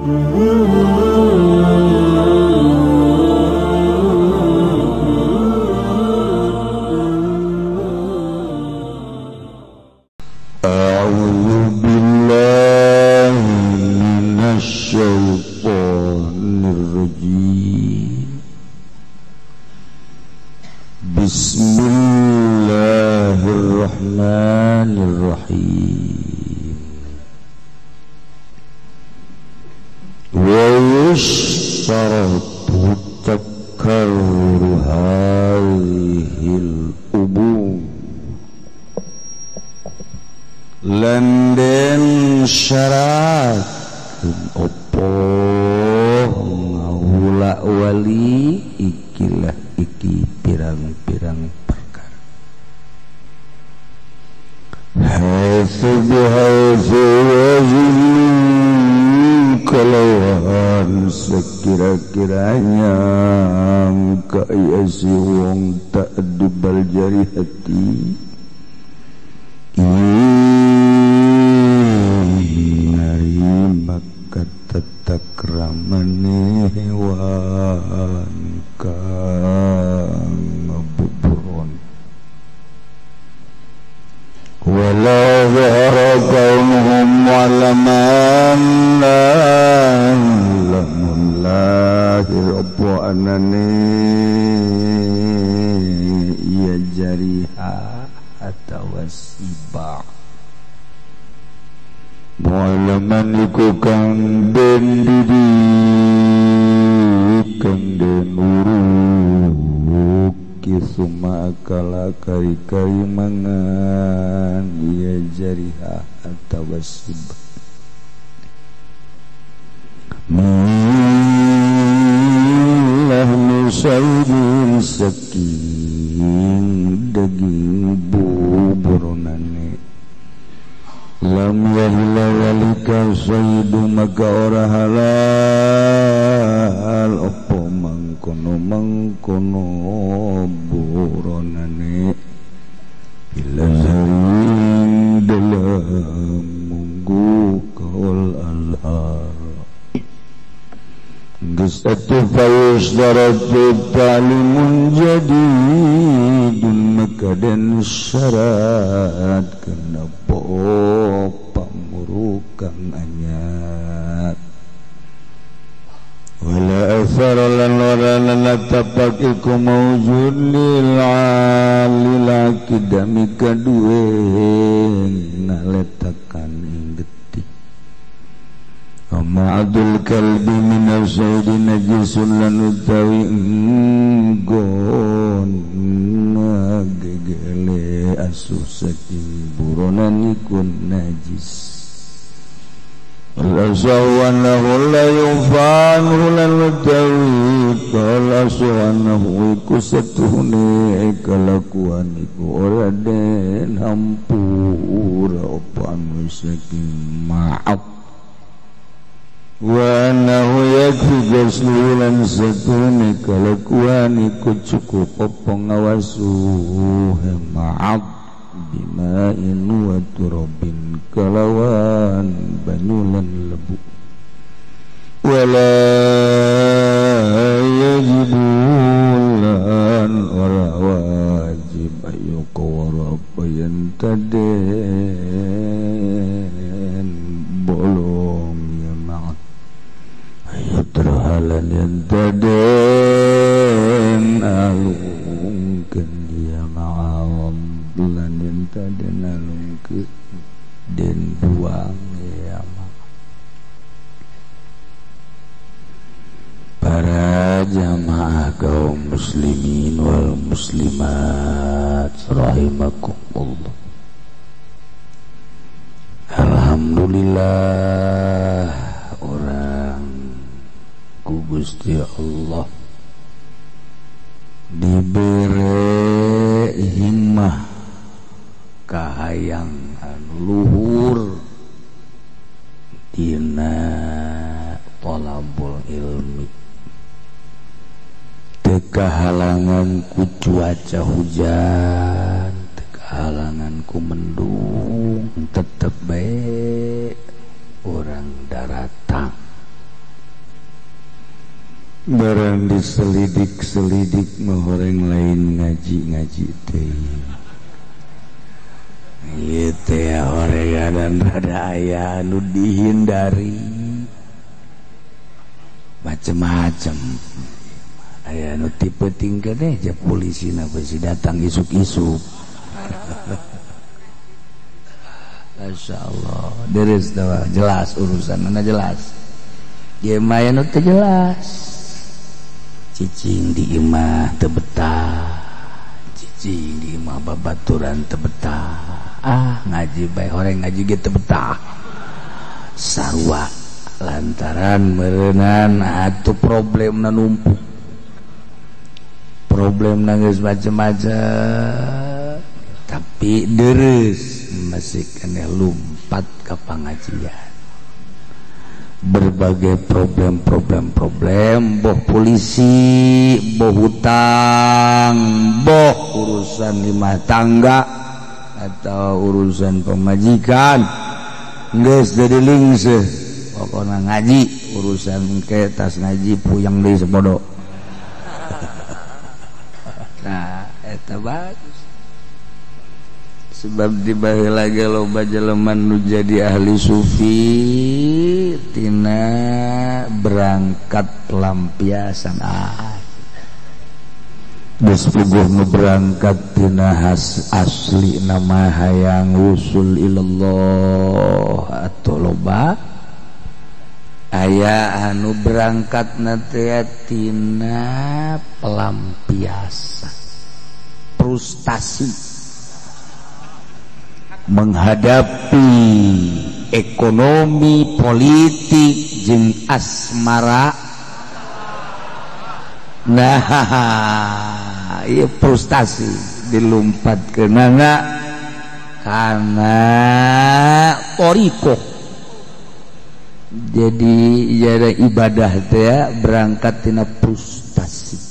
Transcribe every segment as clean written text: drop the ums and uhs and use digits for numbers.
A'udzu billahi minasy syaithanir rajim. Bismillahirrahmanirrahim. Wa yushtaratu takarruru hadhil ubur landen syarat opo ngawula wali ikilah iki pirang-pirang perkara haitsu bihaitsu wajin kalawan sekira-kiranya kaya si wong tak dibal jari hati maka tetakramane hewan kang buburon wala zahara kaunuhum walaman lamun lahir opo anane iya jariha atau sibak Mu'alaman iku kang den didik kang den uruk kisuma akala kari-kari mangan iya jariha atau sibak Milahmu saidin saking daging buburonane lam yahila walika sayyidu maka ora halal opo mangkono mangkono buronane ila zarin dalam munggu kaul alhar geus atuh fayus daratu ta'limun jadidun maka den syarat kenapa pamurukang anyar wala athara lan ora lan tapak iku mawjud lil alil akidami kaduwe ngaletakan ing getih ma'adul kalbi min al-saidi najisun lan utawi nggon gegele asuh saking buronan iku najis al-asaw annahu la yufanu lan utawi al-asaw annahu iku satuhune kalakuan iku ora den hampura apa anu saking maaf wa annahu yakfi ghuslu lan satune kalakuan iku cukup apa ngawasuh ma'ab bima'in wa turabin kalawan banyu lan lebu wala yajibu lan ora wajib ayu kawara yen taden bolong ya ma'ab terhalan yang taden alungkeun dia ma'am lan yang taden alungkeun den buang ya ma'am. Para jamaah kaum muslimin wal muslimat rahimakumullah. Alhamdulillah orang ku Gusti Allah dibere himmah kahayang anu luhur dina thalabul ilmi teu kahalangan ku cuaca hujan teu kahalangan ku mendung tetep bae orang daratang. Barang diselidik-selidik mah horeng lain ngaji-ngaji teh. Ieu teh horengan rada aya anu dihindari. Macem-macem. Aya anu tipe tingkah teh ja polisina besi datang isuk-isuk. Masya Allah, deres dah jelas urusan mana jelas. Ieu mah anu teu jelas. Cicing di imah teu betah, cicing di imah babaturan teu betah. Ah, ngaji bae horeng ngaji ge teu betah. Sarua lantaran meureunnan atuh problemna numpuk. Problemna geus macem-macem. Tapi deres masih kena lumpat ke pengajian. Berbagai problem-problem-problem, boh polisi, boh hutang, boh urusan lima tangga atau urusan pemajikan, geus jadi lingseh. Pokokna ngaji, urusan ke tas ngaji puyeng deui sabodo. Nah, eta bagus. Sebab di baheula ge loba jelema nu jadi ahli sufi tina berangkat pelampiasan. Ah, geus puguh nu berangkat tina has asli nama hayang wusul ilallah atau loba aya anu berangkatna teh tina pelampiasan, frustasi menghadapi ekonomi politik jeung asmara. Nah, ieu frustasi dilumpatkeunana kana torikoh. Jadi jada ibadah teh berangkat tina frustasi.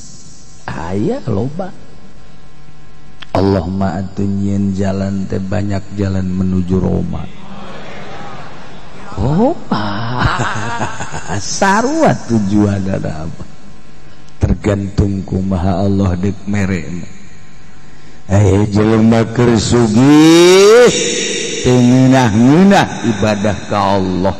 Aya loba. Allahumma atuh nyieun jalan teh banyak jalan menuju Roma. Oh, sarua tujuan ada apa? Tergantung kumaha Allah deuk mere. Eh jelema keur sugih teu ngeunah-ngeunah ibadah ka Allah.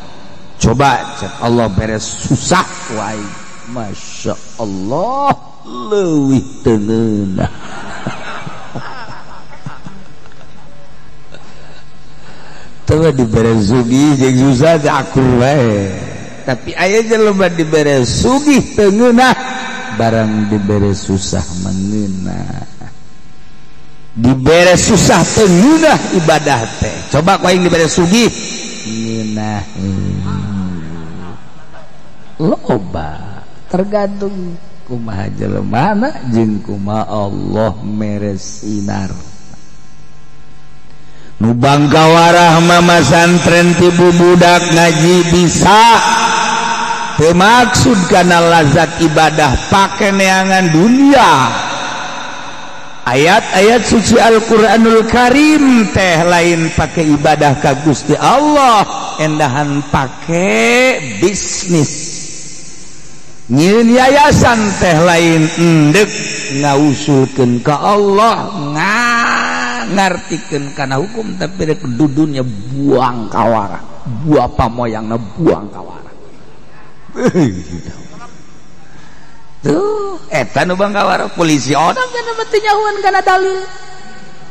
Coba cek Allah beres susah wae. Masya Allah leuwih teu ngeunah. Coba dibere sugih jeung susah teh akur wae. Tapi aya jelema dibere sugih teu ngeunah, barang dibere susah mengeunah. Dibere susah teu ngeunah ibadah teh. Coba ku aing dibere sugih ngeunah. Loba tergantung kumaha jelemana jeung kumaha Allah mere sinar. Nu bangkawarah mama santren ti bubudak ngaji bisa teu maksud kana lazat ibadah pake neangan dunia. Ayat-ayat suci Al-Qur'anul Karim teh lain pake ibadah ka Gusti Allah, endahan pake bisnis. Nyieun yayasan teh lain endek ngausulkeun ka Allah, ngartikeun kana hukum, tapi rek dudunya buang kawara, buah pamoyangna buang kawara. Tuh eta nu buang kawara, polisi onam nya mah teu nyahuan kana dalil,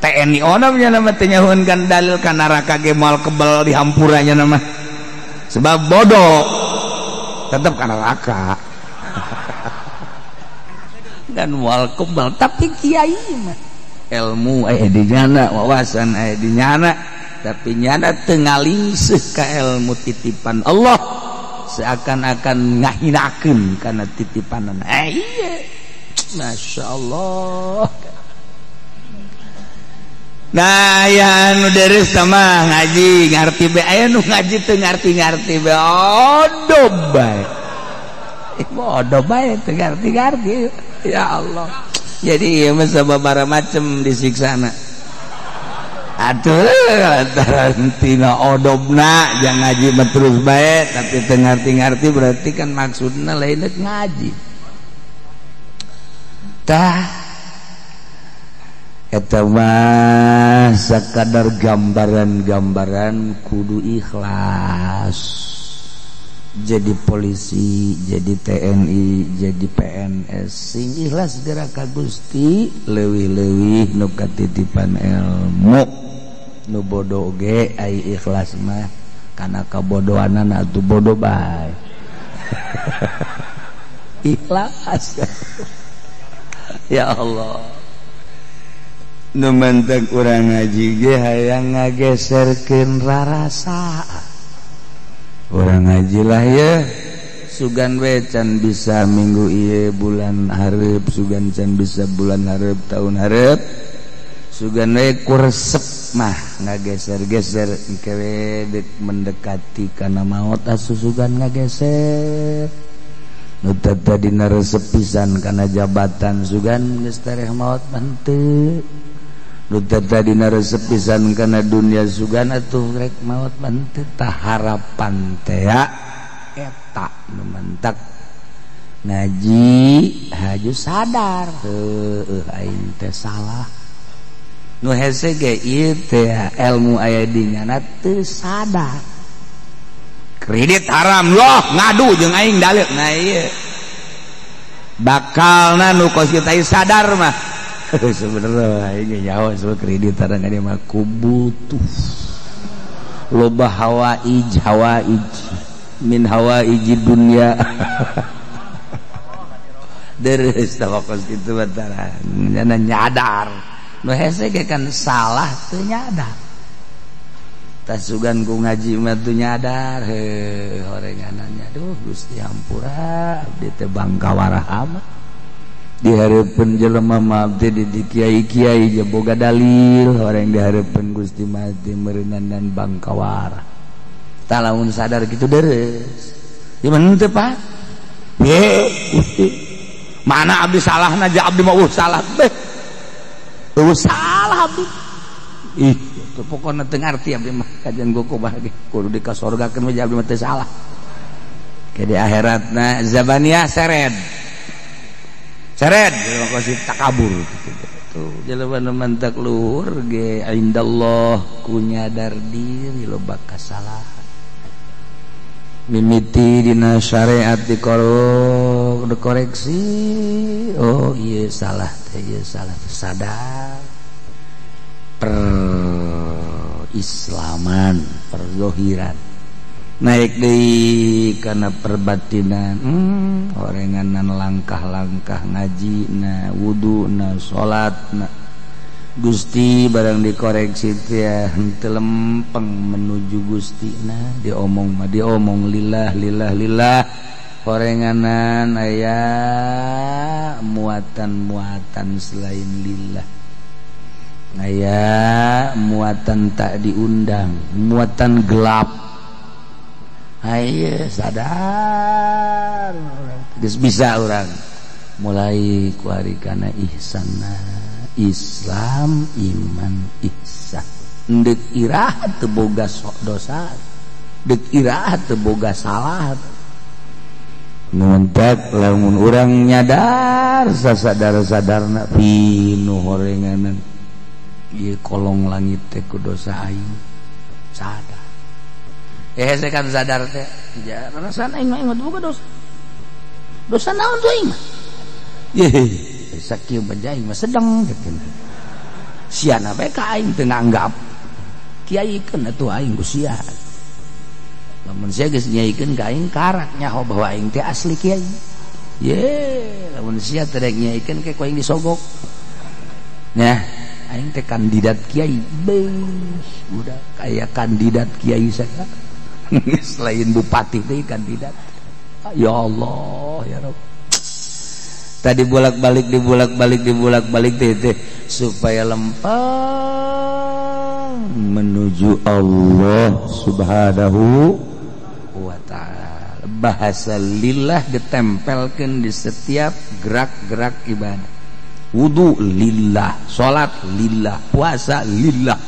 TNI onam nya mah teu nyahuan kana dalil, ka neraka ge moal kebel dihampuranya mah. Sebab bodoh tetep ka neraka. Dan moal kebal, tapi kiai mah ilmu aya di nyana, wawasan aya di nyana, tapi nyana teu ngalingseuh ka ilmu titipan Allah, seakan-akan ngahinakeun kana titipanana. Iya, Masya Allah. Nah, aya anu deres mah ngaji ngarti be, aya nu ngaji teu ngarti-ngarti be, odob bae. Bodoh bae teu ngarti-ngarti. Ya Allah. Jadi ieu mah sababaraha macem disiksana. Atuh lantaran tina odobna jangan ngaji mah terus bae tapi teu ngarti-ngarti, berarti kan maksudna lain ngaji. Tah eta mah sakadar gambaran-gambaran kudu ikhlas. Jadi polisi, jadi TNI, jadi PNS sing ikhlas gerak ka Gusti, leuwih-leuwih nu katitipan ilmu. Nu bodoh ge ai ikhlas mah kana kabodohanana atuh bodoh bae. Ikhlas. Ya Allah. Nu mentek urang ngaji ge hayang ngageserkeun rarasa. Urang ngaji lah ya, sugan we can bisa minggu ieu bulan hareup, sugan can bisa bulan hareup tahun hareup, sugan we ku resep mah ngageser-geser engke we deuk mendekati kana maot asuh sugan ngageser. Nu tadina resep pisan kana jabatan sugan geus tereh maot mah henteu. Nu tadina resep pisan kana dunia sugan atuh rek maot mah henteu. Tah harapan teh eta nu mentak ngaji haju sadar heueuh aing teh salah. Nu hese ge ieu teh ilmu aya di nyana teu sadar. Kredit haram loh ngadu jeung aing daleuk. Nah ieu bakalna nu kos kitu sadar mah. Sebenarnya aing nyaho soal kredit haram ka mah kubutuh. Loba hawaij hawaij min hawaij dunya. Deres tah kos kitu batara nyana nyadar. Nu hese ge kan salah teu nyadar. Tasugan ku ngaji mah teu nyadar heuh horenganannya duh Gusti hampura abdi teh bangkawarah amat. Di hareupeun jelema mah abdi di kiai-kiai je boga dalil horeng di hareupeun Gusti mah teh meureunan dan bangkawarah. Tah lamun sadar kitu deres. Ieu mah henteu Pak. Ye Gusti. Mana abdi salahna ja abdi mah salah beh. Eueuh salah abdi. Ih, teu pokona teu ngarti abdi mah kajian goko bae kudu dikasorgakeun we abdi mah teu salah. Ke di akhiratna zabaniyah seret. Seret jelema kos takabur kitu. Tuh jelema nu mantak luhur ge indallah ku nyadar diri loba kasalahan. Mimiti dina syariat dikoreksi, oh iya salah teh, iya salah sadar. Perislaman, perzohiran naik deui kana perbatinan, orenganan langkah-langkah ngaji na wudu na salat na Gusti barang dikoreksi teh henteu lempeng menuju Gusti na diomong mah diomong lillah lillah lillah orenganan aya muatan-muatan selain lillah. Aya muatan tak diundang, muatan gelap. Ayo sadar geus bisa urang mulai kuari kana ihsanna Islam iman ihsan. Deuk iraha teu boga dosa, deuk iraha teu boga salah. Nguntek lamun urang nyadar sasadar-sadarna pinu horenganan ieu kolong langit teh ku dosa aing sadar. Saya kan sadar teh ja rasana aing mah boga dosa. Dosa naon tuh aing mah? Ye, sakieu mah aing mah sedeng kitu. Siana bae ka aing teu nganggap. Kiaikeun atuh aing ku sia. Lamun sia geus nyaikeun ka aing karak nyaho bahwa aing teh asli kiai. Ye, lamun sia teh rek nyaikeun ke ku aing disogok. Nah, aing teh kandidat kiai. Beuh, udah kayak kandidat kiai saya. Selain bupati teh kandidat. Ya Allah, ya Rabb. Tadi bolak-balik dibolak-balik dibolak-balik teh supaya lempeng menuju Allah Subhanahu wa ta'ala. Bahasa lillah ditempelkan di setiap gerak-gerak ibadah. Wudu lillah, salat lillah, puasa lillah,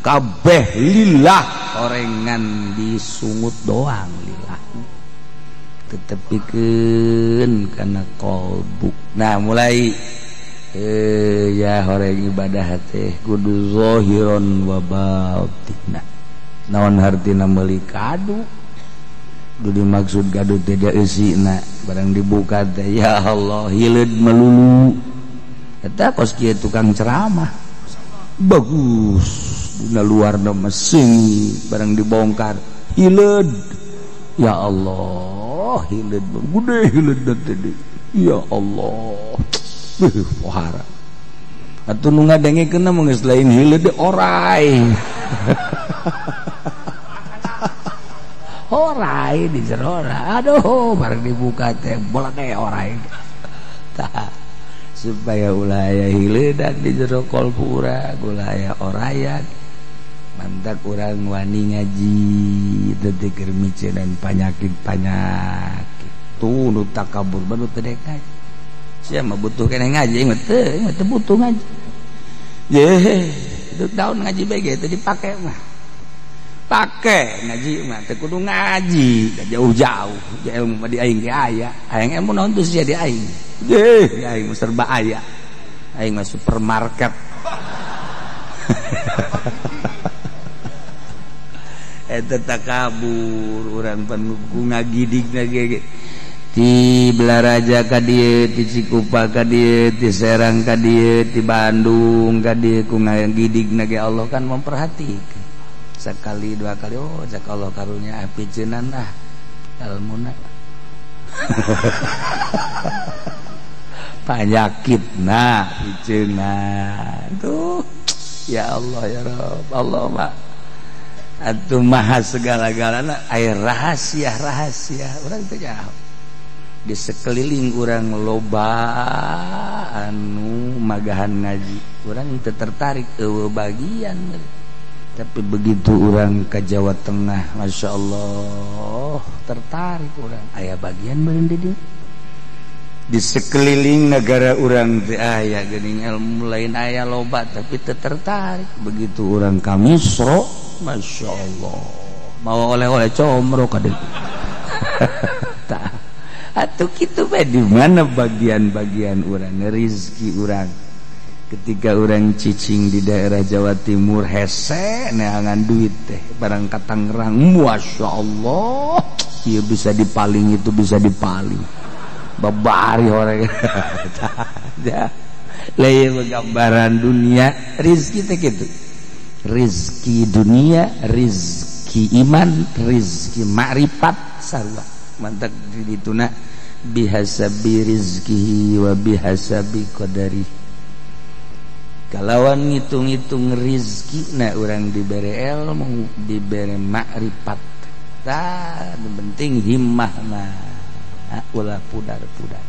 kabeh lillah, orengan disungut doang lillah. Tetepikeun kana qalbu. Nah, mulai Ya horeng ibadah teh kudu zahiron wa batinna. Naon hartina meuli kadu? Du dimaksud kadu teh eusina, barang dibuka teh ya Allah hileud melulu. Eta kos kieu tukang ceramah. Bagus dina luarna mah seungit, barang dibongkar hileud. Ya Allah, hileud gede hileud teh. Ya Allah. Beuh pohara. Atuh nu ngadengekeun mah geus lain hileud orai. Orai di jero. Aduh, barang dibuka teh boleh orai. Tah, supaya ulah aya hileudan di jero kolbu urang, ulah aya orayan. Mantak urang wani ngaji teu keur miceunan panyakit-panyakit. Tuh nu takabur mah nu teu dek ngaji. Sia mah butuh keneh ngaji, mah teu butuh ngaji. Ye, itu daun ngaji bae ge teu dipake mah. Pake ngaji mah teu kudu ngaji, jauh-jauh. Ilmu mah di aing ge aya. Aing ilmu naon teu sia di aing. Ye, aing mah serba aya. Aing mah supermarket. Eta takabur urang pan ku ngagidigna ge. Ti Belaraja ka dieu, ti Cikupa ka dieu, ti Serang ka dieu, ti Bandung ka dieu ku ngagidigna ge Allah kan memperhatikan. Sekali dua kali oh cak Allah karunya picenan ah ilmuna. Panyakitna picenan. Tuh ya Allah ya Rabb, Allah mah atuh maha segala-galana aya rahasia-rahasia urang teh jauh. Di sekeliling urang loba anu magahan ngaji, urang teu tertarik eueuh bagian. Tapi begitu urang ke Jawa Tengah, Masya Allah tertarik urang, aya bagian meureun di dieu. Di sekeliling negara urang teh aya geuning ilmu lain aya loba tapi teu tertarik. Begitu urang ka Misro, Masya Allah mau oleh-oleh comro ka dieu. Tah atuh kitu bae di mana bagian-bagian urang, rezeki urang. Ketika urang cicing di daerah Jawa Timur hese neangan duit teh barang ka Tangerang, Masya Allah ieu bisa dipaling itu bisa dipaling babari orang. Lain gambaran dunia rezeki teh kitu, rezeki dunia, rezeki iman, rezeki makrifat sarua mantak di dituna bihasabi rizkihi wa bihasabi qadari. Kalawan ngitung-ngitung rizki na urang dibere ilmu, dibere makrifat. Tah, nu penting himmahna ulah pudar-pudar.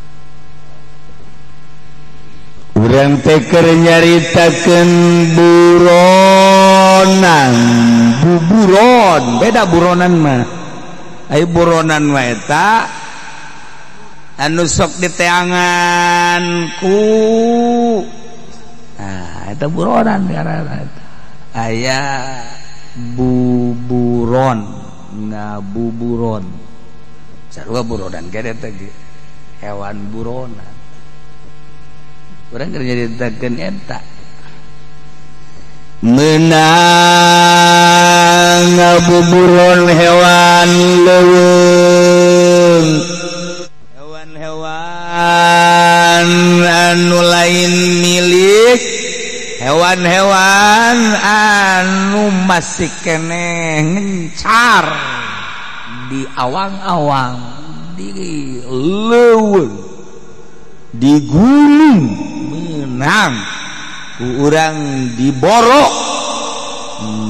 Urang teh keur nyaritakeun buronan, buburon, beda buronan mah. Ai buronan mah eta anu sok diteangan ku. Nah, eta buronan ngaranna eta. Aya buburon, ngabuburon. Sarua buronan ge eta ge. Hewan buronan. Urang keur nyaritakeun eta. Meunang ngabuburon hewan leuweung. Hewan-hewan anu lain milik, hewan-hewan anu masih keneh ngencar di awang-awang, di leuweung, di gunung, menang ku urang diborok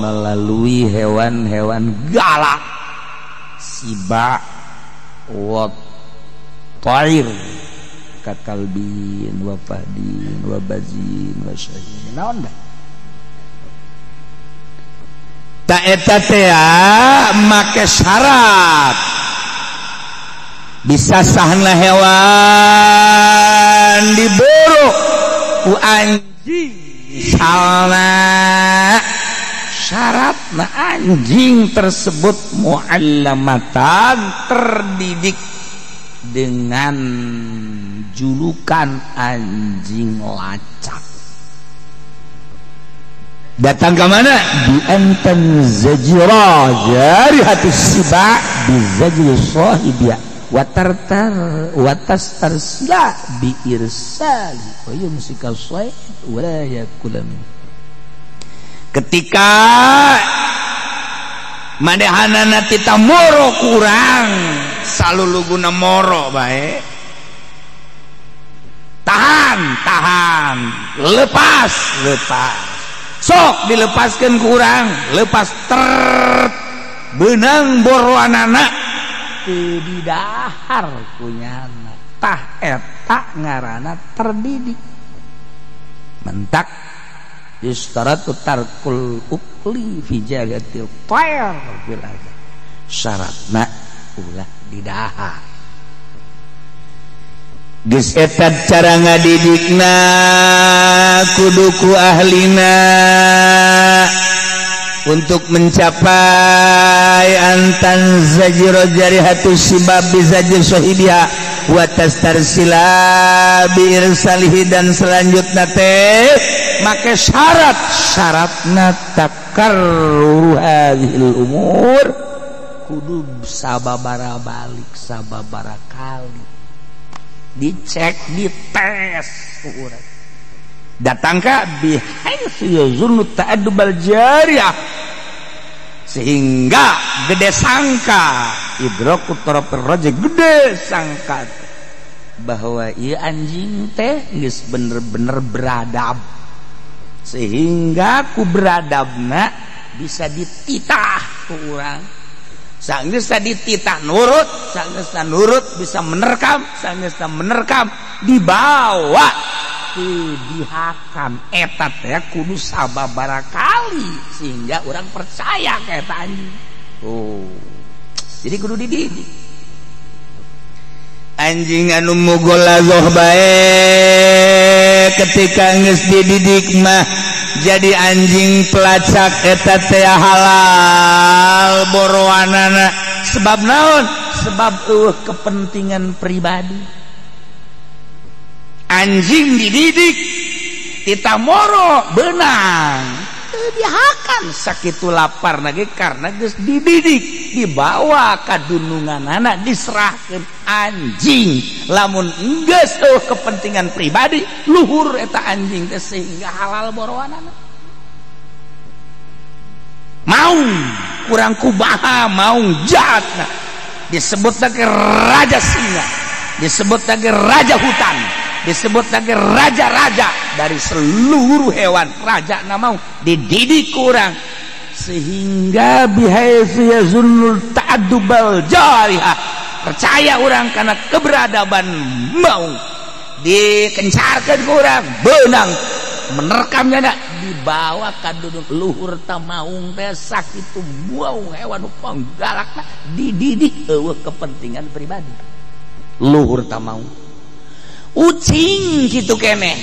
melalui hewan-hewan galak, siba wa tair kakalbin wa fahdin wa bazin wa syahin. Naon dah ta eta teh make syarat bisa sahna hewan diburu ku anjing. Misalna syaratna anjing tersebut muallamatan, terdidik dengan julukan anjing lacak. Datang ke mana? Di antan zajira jarihatus siba bi zajri sahibiya wa tartar wa tastarsila bi irsali wa yumsika sayd wa la yakulam. Ketika manehanana tita moro kurang saluluguna moro bae, tahan tahan, lepas lepas, sok dilepaskan kurang, lepas ter benang boroanana teu didahar kunyana tah eta ngaranna terdidik. Mentak yustaratu tarkul ukli fi jagatil tayr fil adab, syaratna ulah didahar. Geus eta cara ngadidikna kudu ku ahlina untuk mencapai antan zajiro jarihatu sibab bizajir sahibiha wa tastarsila bi irsalihi, dan selanjutna teh make syarat syaratna takarruru hadhil umur kudu sababara balik sababara kali dicek dites urang datang ka bihaitsu yazunnu ta'addubal jariyah, sehingga gede sangka idraku tarafir raja, gede sangka bahwa ieu anjing teh geus bener-bener beradab, sehingga ku beradabna bisa dititah ku urang. Sanggeusna dititah nurut, sanggeusna nurut bisa menerkam, sanggeusna menerkam dibawa ke dihakam eta teh kudu sababaraha kali sehingga orang percaya ka eta anjing. Oh, jadi kudu dididik. Anjing anu mugolazoh bae ketika geus dididik mah jadi anjing pelacak eta teh halal boroanana. Sebab naon? Sebab eueuh kepentingan pribadi. Anjing dididik tita moro benang teu dihakan sakitu lapar lagi karena geus dididik dibawa ka dununganana diserahkeun anjing. Lamun geus eueuh kepentingan pribadi luhur eta anjing teh sehingga halal boroanana. Maung kurang kubaha maung jahatna disebut lagi raja singa, disebut lagi raja hutan, disebut lagi raja-raja dari seluruh hewan, raja na mau dididik kurang sehingga bihaitsu yazunnul ta'addubal jarihah, percaya orang karena keberadaban mau dikencarkan kurang benang menerkamnya nak dibawa ka duduk luhur ta maung teh sakitu buau hewan panggalakna dididik eueuh kepentingan pribadi luhur ta maung. Ucing kitu keneh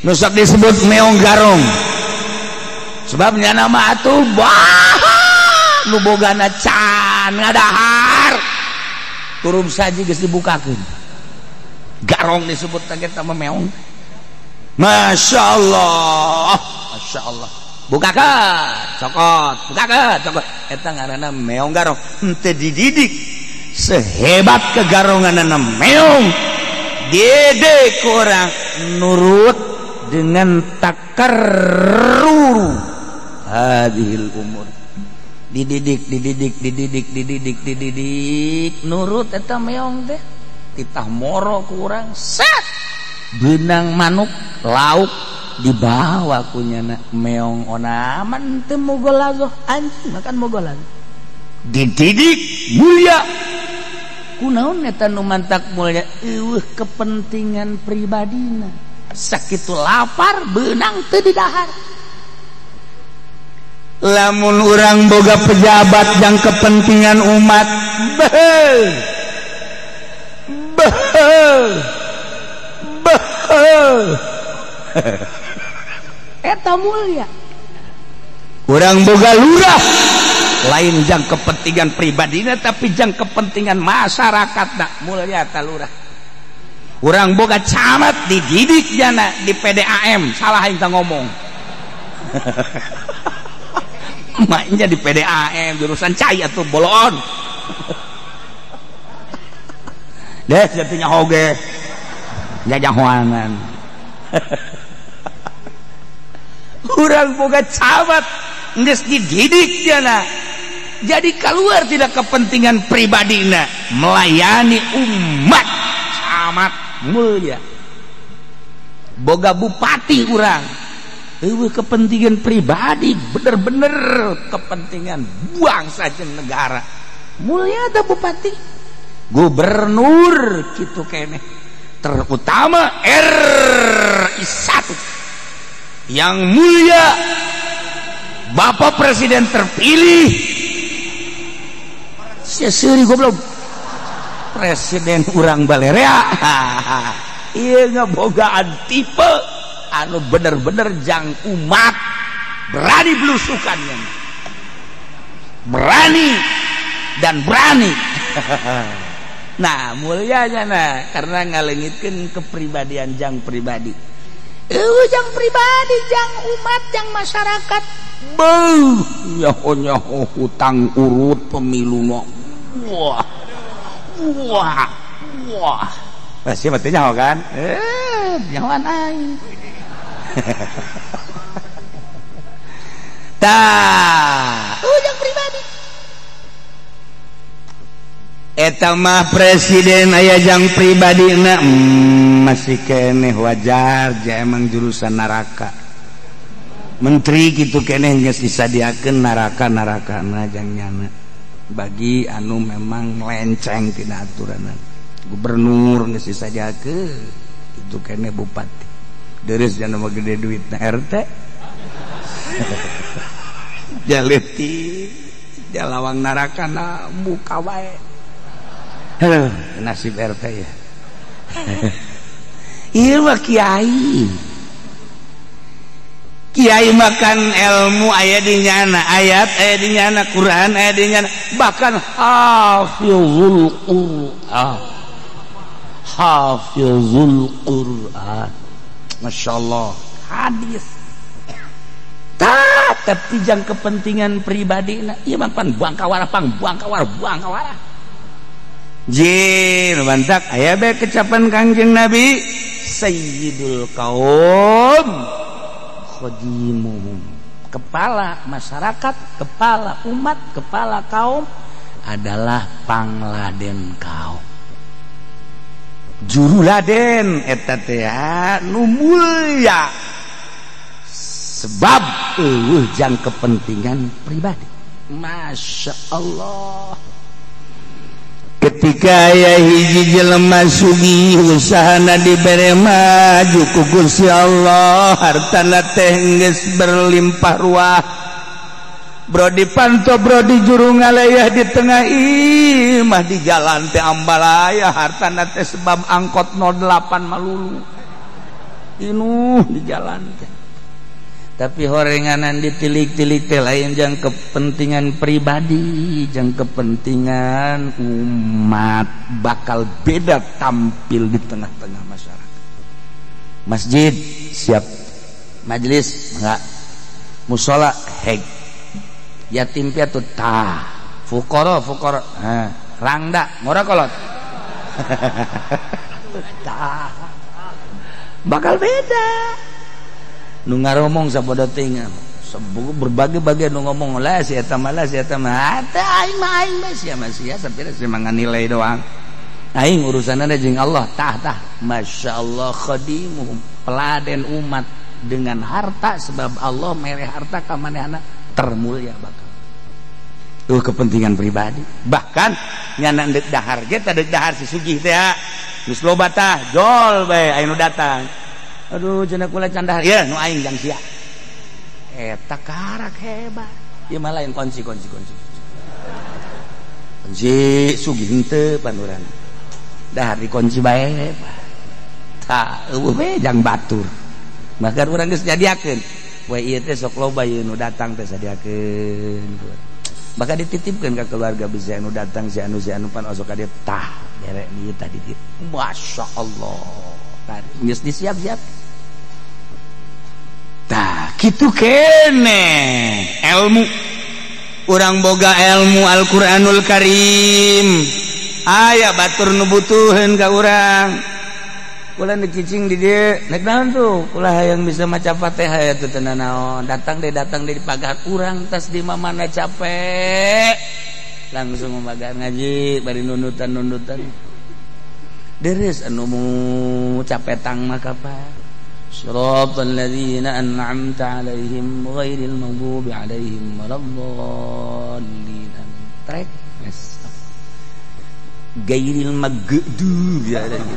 nu sok disebut meong garong, sebabnya nama atuh bah nu bogana can ngadahar turun saji geus dibukakeun garong disebut teh eta mah meong. Masya Allah, Masya Allah, bukakeun cokot, bukakeun cokot eta ngaranna meong garong. Henteu dididik sehebat kegaronganana meong didik orang nurut dengan takarruru hadhil umur, dididik dididik dididik dididik dididik nurut eta meong teh titah moro kurang set benang manuk lauk dibawa kunyana meong onaman teu mogolazoh anjing makan mogolazoh dididik mulia. Kunaon eta nu mantak mulia eueuh kepentingan pribadina sakitu lapar beunang teu didahar. Lamun urang boga pejabat yang kepentingan umat beuh beuh beuh eta mulia. Urang boga lurah Lain jang kepentingan pribadina tapi jang kepentingan masyarakat nak mulia ta lurah. Urang boga camat dididik jana di PDAM, salah aing teh ngomong. Maknya di PDAM jurusan cai atuh boloon. Deh jadinya hoge jajahoanan. Urang boga camat geus dididik jana. Jadi keluar tidak kepentingan pribadina, melayani umat camat mulia. Boga bupati urang eueuh kepentingan pribadi, bener-bener kepentingan bangsa jeung negara. Mulia da bupati, gubernur kitu keneh, terutama RI 1 yang mulia Bapak Presiden terpilih. Sia seuri goblok. Presiden urang balerea. Ieu ngabogaan tipe anu bener-bener jang umat, berani belusukannya, berani dan berani. Nah mulianya nah karena ngalengitkeun kepribadian jang pribadi. Jang pribadi, jang umat, jang masyarakat. Beuh, nyaho-nyaho hutang urut pemilu no. Wah, wah, wah. Masih mati nyaho kan? Nyahoan aing. Tah, jang pribadi. Eta mah presiden aya jang pribadina masih keneh wajar ja emang jurusan neraka. Menteri kitu keneh geus disadiakeun neraka-nerakana jang nyana. Bagi anu memang melenceng tina aturanan. Gubernur geus disadiakeun kitu keneh bupati. Deres jana mah gede duitna RT. Jaleutik jalawang narakana muka wae. Aduh, nasib RT ya. Ieu mah kiai. Kiai makan ilmu aya di nyana, ayat aya di nyana, Quran aya di nyana, bahkan hafizul Quran. Hafizul Quran. Masya Allah, hadis. Tah, tapi jang kepentingan pribadi na, ieu mah pan buang kawara, pang buang kawara, buang kawara. Jin mantak aya bae kecapan Kangjeng Nabi Sayyidul kaum khadimuhum. Kepala masyarakat, kepala umat, kepala kaum adalah pangladen kaum. Juru laden eta teh nu mulya. Sebab eueuh jang kepentingan pribadi. Masya Allah. Ketika aya hiji jelema sugih usahana dibere maju ku Gusti Allah, hartana teh geus berlimpah ruah. Bro dipanto, bro di juru ngalayah di tengah imah di jalan teh ambalaya hartana teh sebab angkot 08 malulu. Inuh di jalan teh. Tapi horenganan ditilik-tilik teh lain jang kepentingan pribadi, jang kepentingan umat, bakal beda tampil di tengah-tengah masyarakat. Masjid siap, majelis enggak, musola heg, yatim piatu tah, fukoro fukoro, rangda ngora kolot, tah, bakal beda. Nu ngaromong sapodo teuing berbagai-bagai nu ngomong lah si eta mah lah si eta mah teh aing mah sia mah sia sampai sia mah nilai doang aing urusanna jeung Allah tah tah. Masya Allah khadimuhum, peladen umat dengan harta sebab Allah mere harta ka manehna termulia bakal tuh kepentingan pribadi. Bahkan nyana deuk dahar ge teh deuk dahar si sugih teh geus loba tah jol bae aya nu datang. Aduh cenah kula can dahar ya nu aing jang sia. Eta karak hebat. Ieu mah lain kunci kunci kunci. Kunci sugih henteu panduran. Dahar dikunci bae. Tah eueuh we jang batur. Bahkan urang geus nyadiakeun. We ieu teh sok loba ieu nu datang teh sadiakeun. Maka dititipkeun ka keluarga bisa anu datang si anu pan osok ka dieu tah bere ieu tadi dieu. Masya Allah. Geus disiap-siap. Tah kitu kene ilmu. Urang boga ilmu Al-Qur'anul Karim. Aya batur nu butuheun ka urang. Kula nu cicing di dieu, nek naon tuh? Kula hayang bisa maca Fatihah ya teu naon. Datang deh di pagar urang tas di mamana capek. Langsung memagar ngaji bari nundutan-nundutan. Deres anu capetang mah kapan? Shiratal ladzina an'amta 'alaihim ghairil maghdubi 'alaihim waladdallin. Trek gairil maghdubi 'alaihim.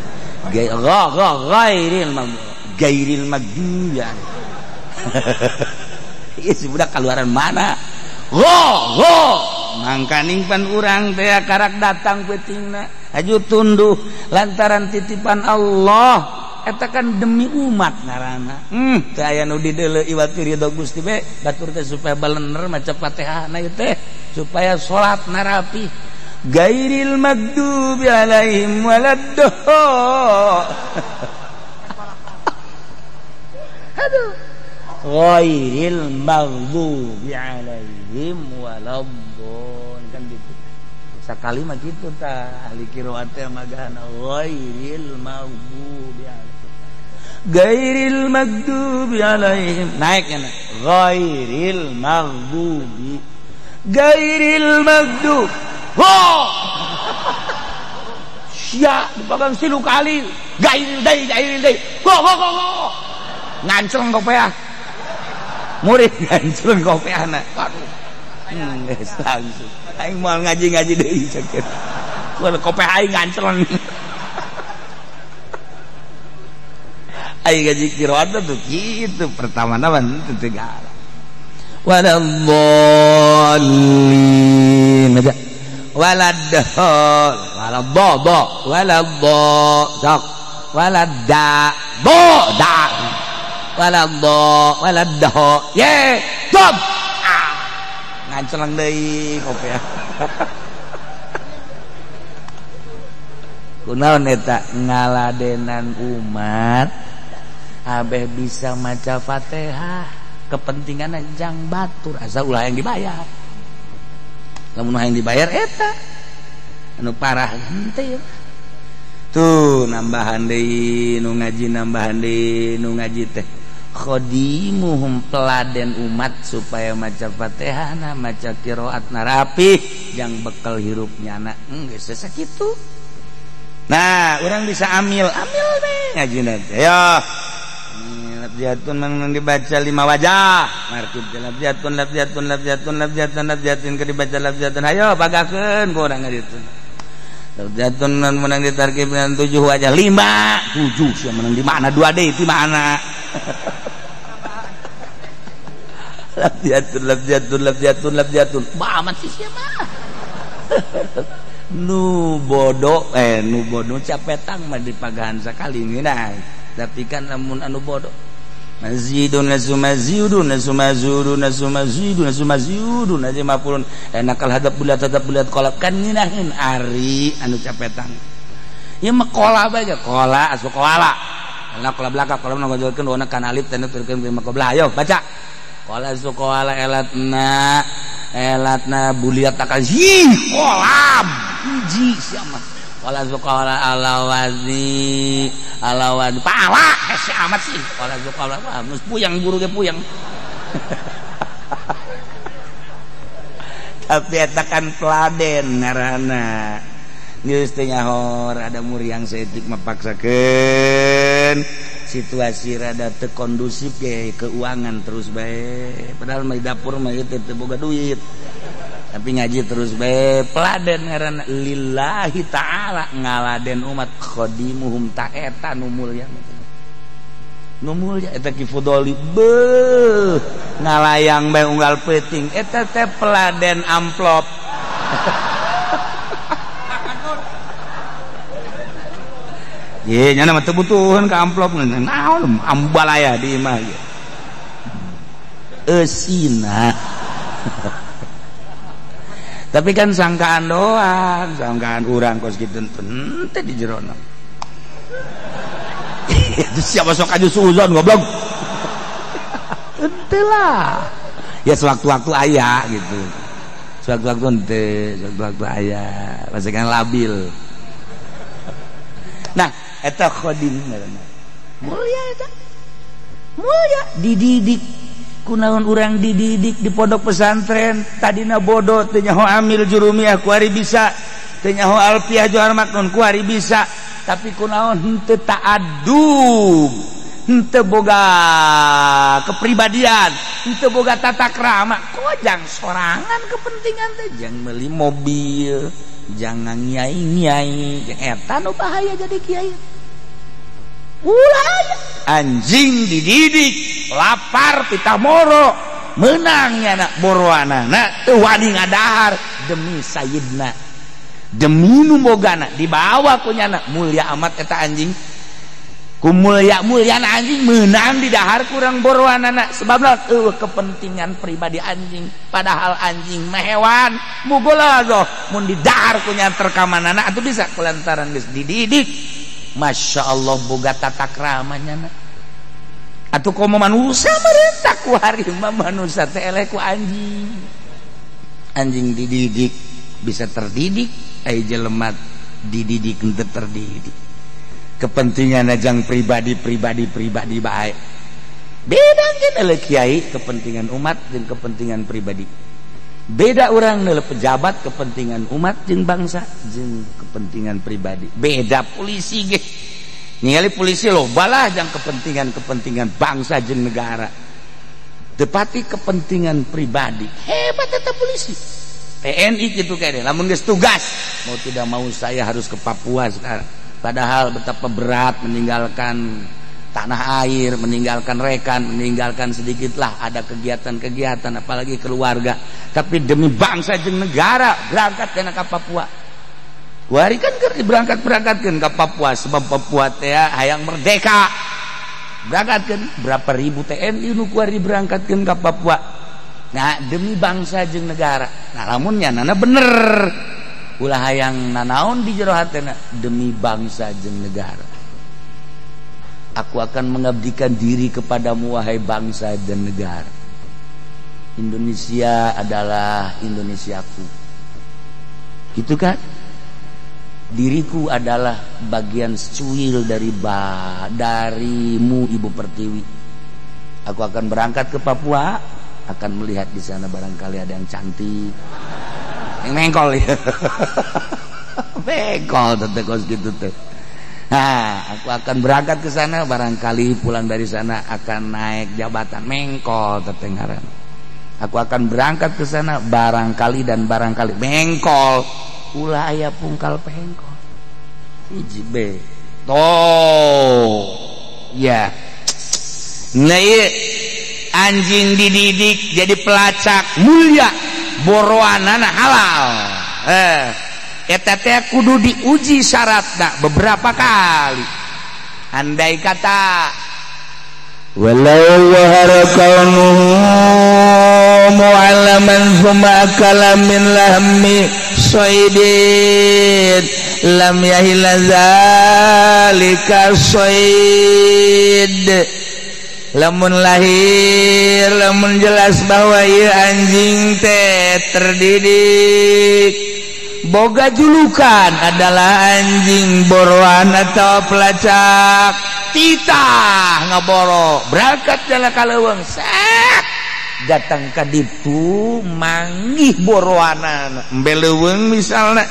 Ghairil maghdubi gairil maghdubi 'alaihim. Ieu si budak kaluaran mana? Go mangkaning pan urang teh karak datang peutingna aju tunduh lantaran titipan Allah. Eta kan demi umat ngaranna. Teu aya nu dideuleu iwat ridho Gusti be batur teh supaya balener maca Fatihah na ieu teh supaya salatna rapi. Gairil maghdubi alaihim waladdallin. Aduh. Ghairil maghdubi alaihim waladdallin kan gitu. Sakali mah kitu tah ahli qiraat teh magahana ghairil maghdubi alaihim. Gairil maghdubi alaihim naiknya ghairil maghdubi gairil maghdub. Ho sia dipagang silu kali gairil deui go go go go ngancleng kopeah murid ngancleng kopeahna. Aduh geus langsung aing moal ngaji-ngaji deui cek kopeah aing ngancleng. Aing ngaji qiraat tuh kitu pertama na teu galak. Waladdallin waladdall waladdo waladdo sok waladda bo da waladdo waladdo ye dob ngancleng deui kopeah. Kunaon eta ngaladenan umat abeh bisa maca Fatihah kepentingan jang batur asal ulah yang dibayar. Lamun yang dibayar eta anu parah henteu. Tuh nambahan deui nu ngaji nambahan deui nu ngaji teh khodimuhum peladen umat supaya maca Fatihah na maca qiraatna rapih jang bekal hirup nyana geus sakitu. Nah, urang bisa amil amil we ngajina teh. Ayo labjatun mang dibaca 5 wajah markib labjatun labjatun labjatun labjatun labjatun ke dibaca labjatun ayo pagakeun ku urang ngaditu labjatun menang ditarkib dengan 7 wajah 5 7 sia menang di mana 2 deui di mana labjatun labjatun labjatun labjatun amat sih sia mah nu bodoh nu bodoh capetang mah dipagahan sakali ngeunah. Tapi kan lamun anu bodoh mazidun lazumazidun lazumazudun lazumazidun lazumazidun azimapun enakal hadap bulat kolab kan ngeunaheun ari anu capetang ieu mah kola bae kola asu koala enak kola belaka kola ngojolkeun dona kana alif teh nuturkeun bima qablah ayo baca kola asu koala elatna elatna buliat takazi kolam hiji sia mah wala zuqala alawazi alawazi pala hese amat sih wala zuqala wah geus puyang guru ge puyang. Tapi eta kan peladen ngaranna geus teu nyahor ada muriang saeutik mapaksakeun situasi rada teu kondusif ge keuangan terus bae padahal mah di dapur mah ieu teu boga duit tapi ngaji terus bae peladen ngaranna lillahi ta'ala ngaladen umat khodimuhum ta eta nu mulya nu mulya eta Ki Fudoli beuh ngalayang bae unggal peuting eta teh peladen amplop. Ye nya mah teu butuheun ka amplop naon ambalaya di imah ieu eusina. Tapi kan sangkaan doang, sangkaan urang kos kitu teu di jerona. Itu siapa sok aju suuzon goblok. Henteu lah. Ya sewaktu-waktu aya gitu. Sewaktu-waktu henteu, sewaktu-waktu aya, pasti kan labil. Nah, eta khodim ngaranna. Mulia eta. Mulia dididik. Kunaon urang dididik di pondok pesantren tadina bodoh teu nyaho amil jurumiyah kuari bisa, teu nyaho alfiah johar maknun kuari bisa, tapi kunaon henteu ta'adub, henteu boga kepribadian, henteu boga tata krama, kojang sorangan kepentingan teh jang meuli mobil, jangan nyai-nyai, eta nu bahaya jadi kiai. Ulah anjing dididik lapar pita moro menangnya nak boroanana teu wani ngadahar demi sayidna demi nu bogana dibawa ku nyana mulia amat eta anjing ku mulia-muliana anjing menang didahar kurang boroanana sebabna eueuh kepentingan pribadi anjing padahal anjing mah hewan mugolazoh mun didahar ku nya terkamanana atuh bisa kulantaran geus dididik. Masya Allah boga tata kramanya na. Atuh komo manusia merentah ku harimau manusia teh eleh ku anjing. Anjing dididik bisa terdidik, ai jelema dididik henteu terdidik. Kepentingan ajang pribadi pribadi pribadi bae. Beda kan eleh kiai kepentingan umat jeung kepentingan pribadi. Beda orang nilai pejabat kepentingan umat jeung bangsa jeung kepentingan pribadi. Beda polisi ge. Ningali polisi loba lah jang kepentingan-kepentingan bangsa jeung negara. Tepati kepentingan pribadi. Hebat eta polisi. TNI gitu kayaknya. Lamun geus tugas, mau tidak mau saya harus ke Papua sekarang. Padahal betapa berat meninggalkan tanah air, meninggalkan rekan, meninggalkan sedikitlah ada kegiatan-kegiatan apalagi keluarga. Tapi demi bangsa jeung negara berangkat dana ka Papua. Kuari kan keur diberangkat-berangkatkeun ka Papua sebab Papua teh hayang merdeka. Berangkatkeun berapa ribu TNI nu kuari berangkatkeun ka Papua. Nah, demi bangsa jeung negara. Nah, lamun nyanana bener. Ulah hayang nanaon di jero hatena demi bangsa jeung negara. Aku akan mengabdikan diri kepadamu wahai bangsa dan negara. Indonesia adalah Indonesiaku. Gitu kan? Diriku adalah bagian secuil dari darimu Ibu Pertiwi. Aku akan berangkat ke Papua, akan melihat di sana barangkali ada yang cantik. Yang mengkol ya. Mengkol tete kos gitu teh. Nah, aku akan berangkat ke sana, barangkali pulang dari sana akan naik jabatan mengkol tetengaran. Aku akan berangkat ke sana barangkali dan barangkali mengkol. Ulah aya pungkal pengkol. Hiji be. Toh. Ya. Nah, iya. Anjing dididik jadi pelacak mulia, boroanana halal. Eta teh kudu diuji syaratna beberapa kali. Andai kata walau zahara kaunuhu mu'allaman thumma akala min lahmi saydin lam yahilla zalika sayd. Lamun lahir, lamun jelas bahwa ieu anjing teh terdidik boga julukan adalah anjing boroan atau pelacak, titah ngaboro berangkat jalan ka leuweung set datang ka ditu manggih boroanan embe leuweung misalna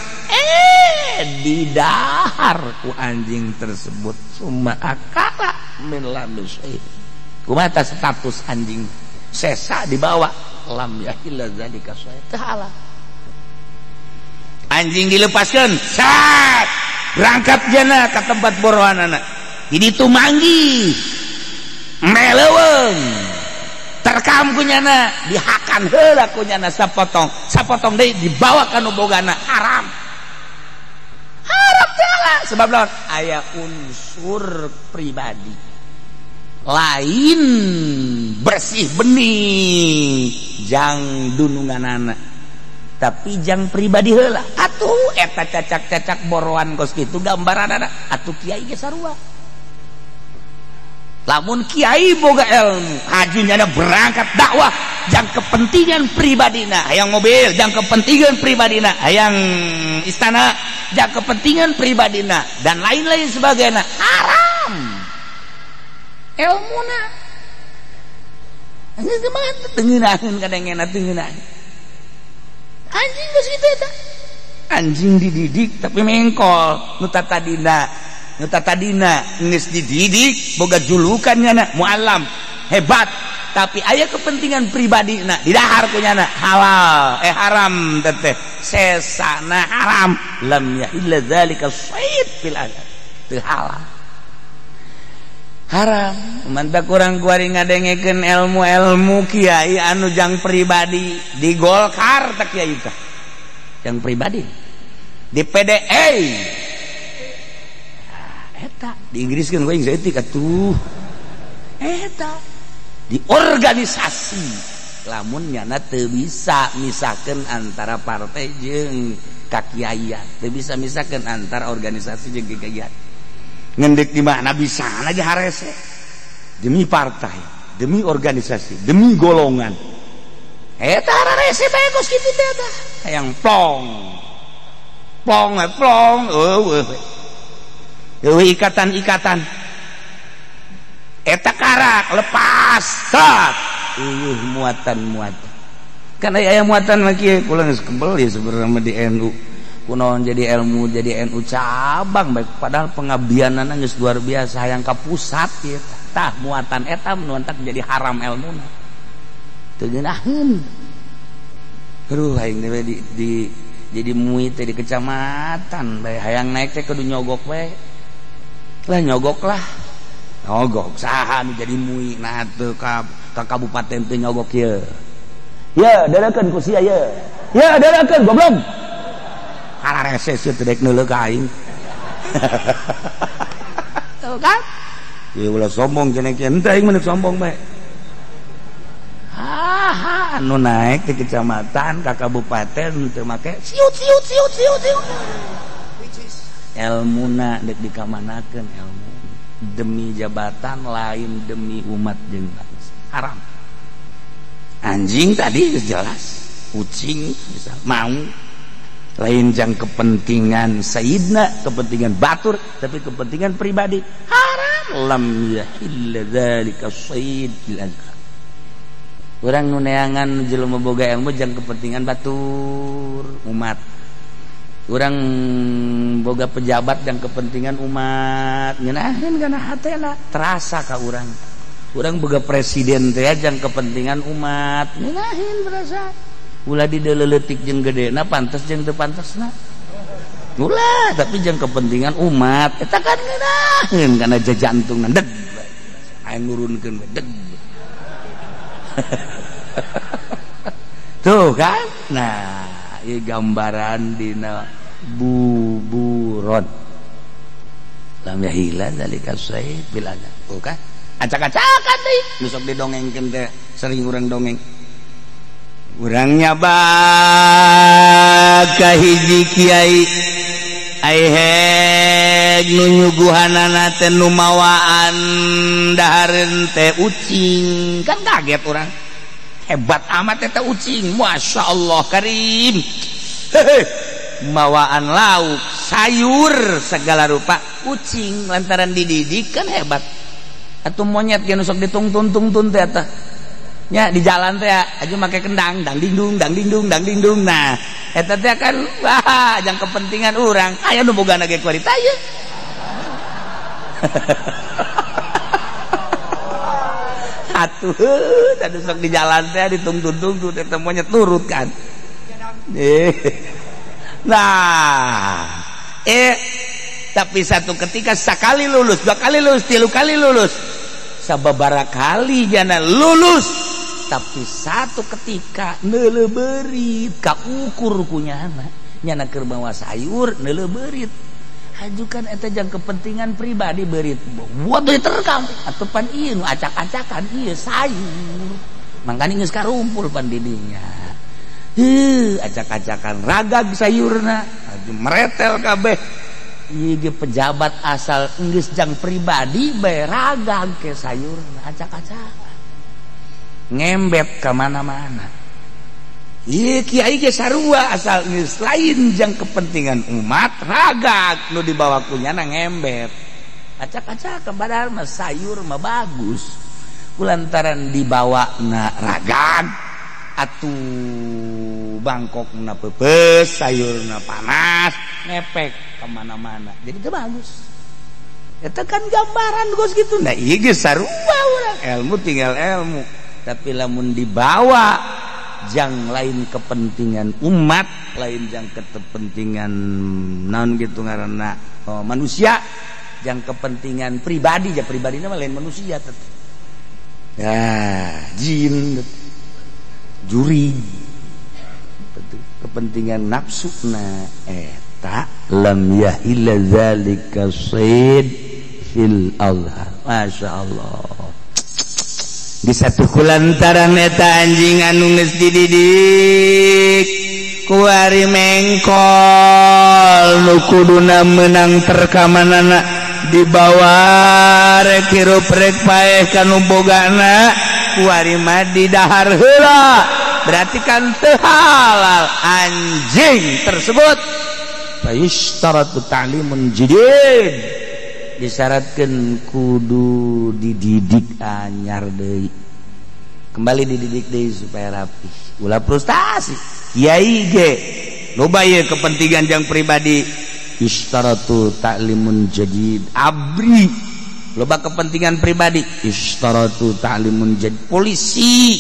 didahar ku anjing tersebut summa akala min lamis. Kumaha status anjing sesa dibawa lam yahilla zalika ta'ala. Anjing dilepaskan sat berangkat jana ke tempat boroanana jadi tu manggi meleweng terkam kunyana dihakan heula kunyana sapotong sapotong deui dibawa ka nu bogana haram haram ta'ala sebab lawan aya unsur pribadi lain bersih benih jang dununganana. Tapi jang pribadi heula. Atuh eta cacak-cacak boroan kos kitu gambaranana atuh kiai ge sarua. Lamun kiai boga ilmu, hajunya berangkat dakwah jang kepentingan pribadina, hayang mobil jang kepentingan pribadina, hayang istana jang kepentingan pribadina dan lain-lain sebagainya, haram. Ilmuna geus mah teu ngeunaheun kadangena teu ngeunaheun. Anjing geus kitu eta. Anjing dididik tapi mengkol nu tatadina. Nu tatadina geus dididik boga julukan nyana muallam hebat tapi aya kepentingan pribadi na didahar ku nyana halal haram teteh sesana haram lam yahilla zalika sayd fil adab teu halal haram. Mantap kurang kuari ngadengekeun ilmu-ilmu kiai anu jang pribadi di Golkar teh kiai teh jang pribadi di PDI eta di Inggris kan gue etik atuh eta di organisasi lamun nyana teu bisa misahkeun antara partai jeung kakiaian, teu bisa misahkeun antara organisasi jeung kakiaian. Ngendek di mana bisa lagi harese demi partai, demi organisasi, demi golongan. Eta harese bae kos kitu teh eta. Hayang plong. Plong plong eueuh. Eueuh ikatan-ikatan. Eta karak lepas tat. Eueuh muatan-muatan. Kan aya muatan mah kieu kula geus kebel ya sebenarnya di NU. Kunaon jadi ilmu jadi NU cabang baik padahal pengabdianana geus luar biasa hayang ka pusat ieu tah muatan eta nu entak jadi haram ilmuna. Teu ngeunaheun. Aduh aing teh di jadi MUI teh di kecamatan bae hayang naik teh kudu nyogok bae. Lah nyogok lah. Nyogok saha nu jadi MUI nah teu ka kabupaten teu nyogok ieu. Ye dadakeun ku sia ye. Ye dadakeun goblok. Hararese sieun teu dek neuleuh ka aing. Tuh kan? Ieu ulah sombong cenah kieu henteu aing mah sombong bae. Haha anu naik di kecamatan ka kabupaten teu make siut siut siut siut siut. Elmuna dek dikamanakeun ilmu demi jabatan lain demi umat jeung bangsa. Haram. Anjing tadi jelas, kucing misal mau lain jang kepentingan sayyidna, kepentingan batur, tapi kepentingan pribadi haram. Lam yahilla dzalika sayyid bil azhar. Urang nu neangan jelema boga ilmu jang kepentingan batur umat. Urang boga pejabat jang kepentingan umat, ngeunaheun kana hatena terasa ka urang. Urang boga presiden teh jang kepentingan umat, ngeunaheun terasa. Ulah dideleuletik jeung gedena pantes jeung teu pantesna. Ulah tapi jang kepentingan umat eta kan ngeunaheun kana jajantungna deg. Aya nurunkeun deg. Tuh kan? Nah, ieu gambaran dina buburon. Lam yahila zalika sayyid bil adab. Tuh kan? Acak-acakan deui. Nu sok didongengkeun teh sering urang dongeng. Urang nyabak ka hiji kiai aiheg nu nyuguhanana teh nu mawaan dahareun teh ucing. Kan kaget urang. Hebat amat eta ucing, Masya Allah karim. Hehe. Mawaan lauk, sayur segala rupa ucing lantaran dididik kan hebat. Atuh monyet ge nu sok ditungtun-tungtun teh eta. Nya di jalan teh aja make kendang, dang dingdung, dang dingdung, dang dingdung. Nah, eta teh kan wah jang kepentingan urang. Aya nu bogana ge kuarita ieu. Atuh, tadi sok di jalan teh ditungtun-tungtun eta monyet nurut kan. Nah, tapi satu ketika sekali lulus, dua kali lulus, tilu kali lulus, sababara kali jana lulus. Tapi satu ketika neuleuh beurit kaukur ku nyana, nyana keur bawa sayur neuleuh beurit. Hajukan eta jang kepentingan pribadi beurit. Buat diterkam atuh pan ieu nu acak-acakan ieu sayur. Mangkana geus karumpul pan di dinya. Heuh, acak-acakan ragag sayurna, meretel kabeh. Ieu ge pejabat asal geus jang pribadi bae ragag ke sayurna, acak-acakan. Ngembet ka mana-mana. Ieu kiai ge sarua asal geus lain jang kepentingan umat, ragag nu dibawa ku nyana ngembet. Acak-acakan padahal mah sayur mah bagus. Kulantaran dibawa na ragag atuh Bangkok na pepes, sayurna panas, ngepek kemana-mana. Jadi itu bagus. Itu kan gambaran gos gitu. Nah ieu geus sarua urang. Ilmu tinggal ilmu. Tapi lamun dibawa jang lain kepentingan umat, lain jang kepentingan naon gitu ngaranna manusia, jang kepentingan pribadi, ja pribadina mah lain manusia tetep. Ya, jin juri kepentingan nafsu na eta lam yahilla zalika sayd fil azhar. Masya Allah di satu kulantaran eta anjing anu geus dididik kuari mengkol nu kuduna meunang terkamanana dibawa rek hirup rek paeh kanu bogana kuari mah didahar heula, berarti kan teu halal anjing tersebut. Fayushtaratu ta'limun jadid, disyaratkeun kudu dididik anyar deui, kembali dididik deui supaya rapi, ulah frustasi. Kiai ge loba ieu kepentingan jang pribadi, yushtaratu ta'limun jadid. Abri loba kepentingan pribadi, istaratu ta'limun jadid. Polisi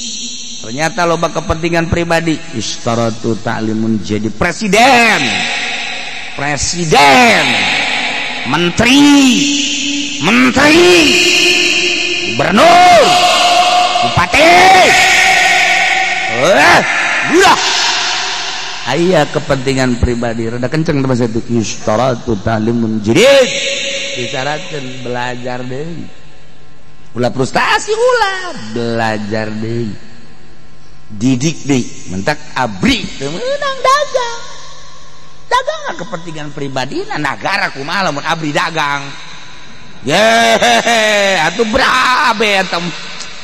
ternyata loba kepentingan pribadi, istaratu ta'limun jadid. Presiden, presiden, menteri, menteri, gubernur, bupati, udah aya kepentingan pribadi rada kenceng teman saya itu istaratu ta'limun jadid. Disyaratkan belajar deui, ulah frustasi, ulah belajar deui, didik deui, mentak abri teu meunang dagang. Dagang kepentingan pribadi na nagara kumaha lamun abri dagang. Ye, atuh berabe eta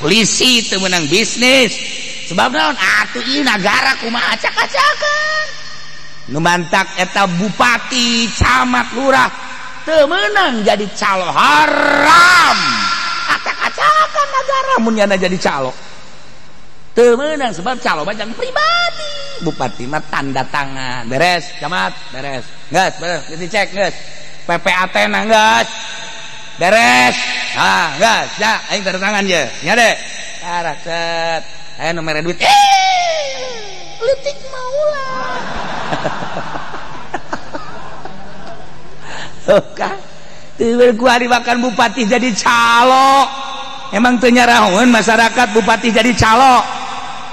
polisi teu meunang bisnis. Sebab naon? Atuh ieu nagara kumaha acak-acakan. Nu mantak eta bupati, camat, lurah teu meunang jadi calo, haram. Acak-acakan nagara mun nyana jadi calo. Teu meunang sebab calo mah jang pribadi. Bupati mah tanda tangan, beres, camat, beres. Geus, beres, geus dicek geus. PPAT na geus. Beres. Ah, geus, ya, aing tanda tangan ye. Nya de. Tara set. Aya nu mere duit. Leutik mah ulah. Makan bupati jadi calo, emang teu nyarahoeun masyarakat bupati jadi calo.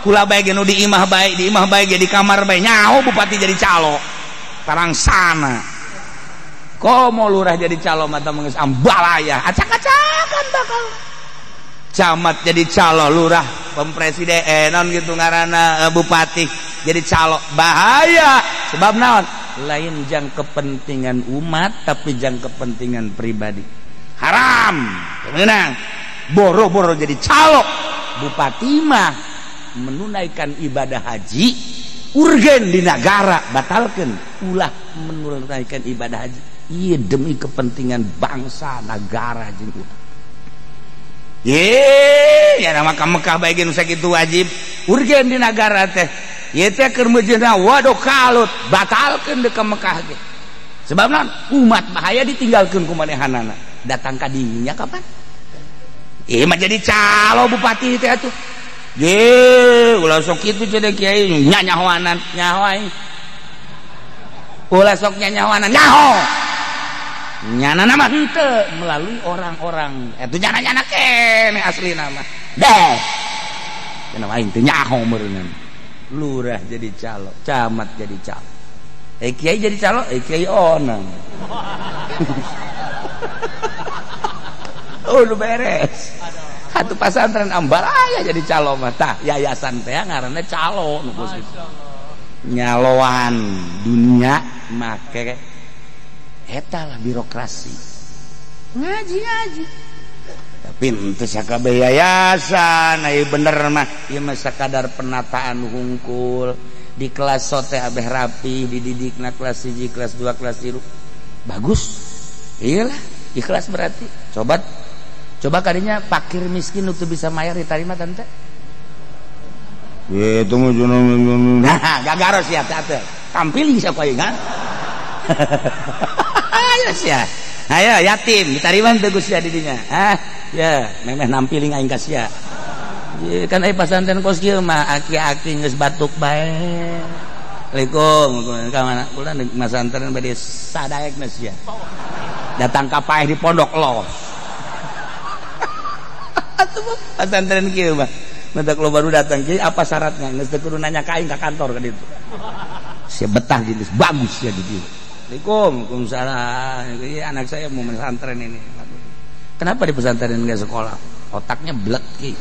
Kula bae ge nu di imah bae, di imah bae ge di kamar bae nyaho bupati jadi calo. Tarangsana. Komo lurah jadi calo mata geus ambalaya, acak-acakan bakal. Camat jadi calo, lurah, pempresiden, naon gitu ngaranna bupati jadi calo, bahaya. Sebab naon? Lain jang kepentingan umat tapi jang kepentingan pribadi, haram. Menang boro-boro jadi calo. Bupati mah menunaikan ibadah haji urgen di negara, batalkan ulah menunaikan ibadah haji iya demi kepentingan bangsa negara jeung ulah. Ye ya nama ka Mekah bae ge nu sakitu wajib urgen di negara teh. Ieu teh keur meujeuhna waduh kalut, batalkeun deuk ka Mekah ge. Sebab naon? Umat bahaya ditinggalkeun ku manehanana. Datang ka dinya kapan? Ieu mah jadi calo bupati teh atuh. Ye, ulah sok kitu cenah kiai nyanyahoanan, nyaho aing. Ulah sok nyanyahoanan, nyaho. Nyana mah henteu melalui orang-orang. Eta nyana-nyana keneh aslina mah. Deh. Cenah aing teu nyaho meureunna. Lurah jadi calo, camat jadi calo, kiai jadi calo, kiai onang. Oh, lu beres. Satu pasantren ambalaya jadi calo mah tah yayasan teh ngaranna calo nu geus kitu. Nyaloan dunia make eta lah birokrasi. Ngaji-ngaji. Tapi henteu sakabeh yayasan, aya bener mah ieu mah sakadar penataan hungkul. Di kelas sote abeh rapi, dididikna kelas 1, kelas 2, kelas 3. Bagus. Iyalah, ikhlas berarti. Coba coba kadinya pakir miskin untuk bisa mayar diterima tante. Itu mah nah, gagaros ya tante. Tampilin siapa ya kan? Ayo sia. Ayo yatim diterima teu Gus ya didinya. Ah, ya, memeh nampiling aing ka sia. Kan aya pasantren kos kieu mah aki-aki geus batuk bae. Assalamualaikum, ka mana? Kula masantren bade sadaekna sia. Datang ka paeh di pondok los. Atuh pasantren kieu mah. Mentak lo baru datang kieu apa syaratnya? Geus teu kudu nanya ka aing ka kantor ka ditu. Sia betah gitu, bagus ya di dieu. Assalamualaikum, waalaikumsalam. Anak saya mau pesantren ini. Kenapa di pesantren enggak sekolah? Otaknya blek ki.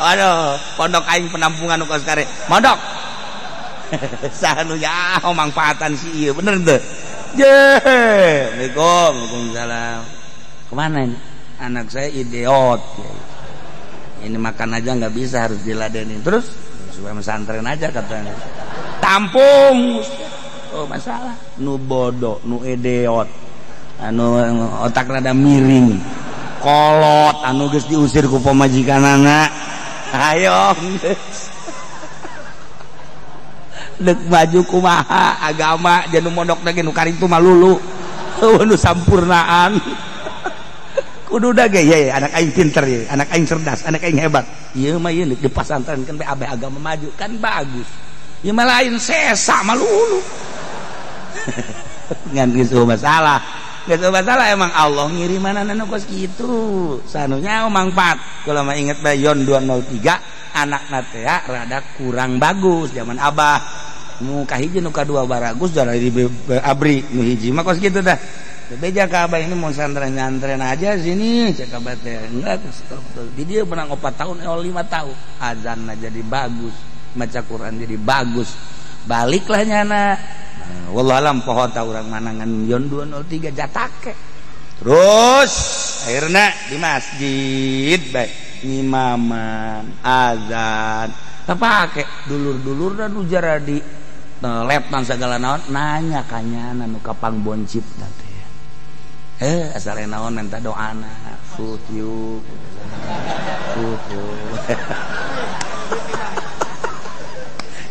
Waduh, pondok aing penampungan nu kos kare. Mondok. Saha nu nyaho mangfaatan si ieu, bener teu? Je. Assalamualaikum, waalaikumsalam. Kemana ini? Anak saya idiot. Ini makan aja nggak bisa, harus diladenin. Terus supaya pesantren aja katanya. Tampung. Oh masalah. Nu bodoh, nu idiot. Anu otak rada miring. Kolot anu geus diusir ku pamajikanana. Ayo geus. Deuk maju kumaha agama jeung nu mondok ge nu karing tu malulu. Eueuh nu sampurnaan. Kudu da ge ye anak aing pinter ye, anak aing cerdas, anak aing hebat. Ieu mah ieu di pasantren kan bae abeh agama maju kan bagus. Ieu mah lain sesa malulu. Ngan geus masalah. Geus masalah emang Allah ngirimanana nu kos kitu. Sanunya mangfaat. Kalau mah inget bae Yon 203 anakna teh rada kurang bagus zaman abah. Nu kahiji nu kadua baragus dari abri nu hiji mah kos kitu dah. Beja ka abah ini mau santren-santren aja sini cek abah teh. Enggak di dia menang 4 tahun 5 tahun. Azanna jadi bagus, maca Quran jadi bagus. Baliklah nyana. Wallahu alam poho ta urang manangan Yon 203 jatake. Terus akhirna di masjid bae ngimaman azan. Tapake dulur-dulur dan ujar di leptan segala naon nanya kanyana nu kapang boncip teh. Asal naon minta doana fut yuk. Fut yuk.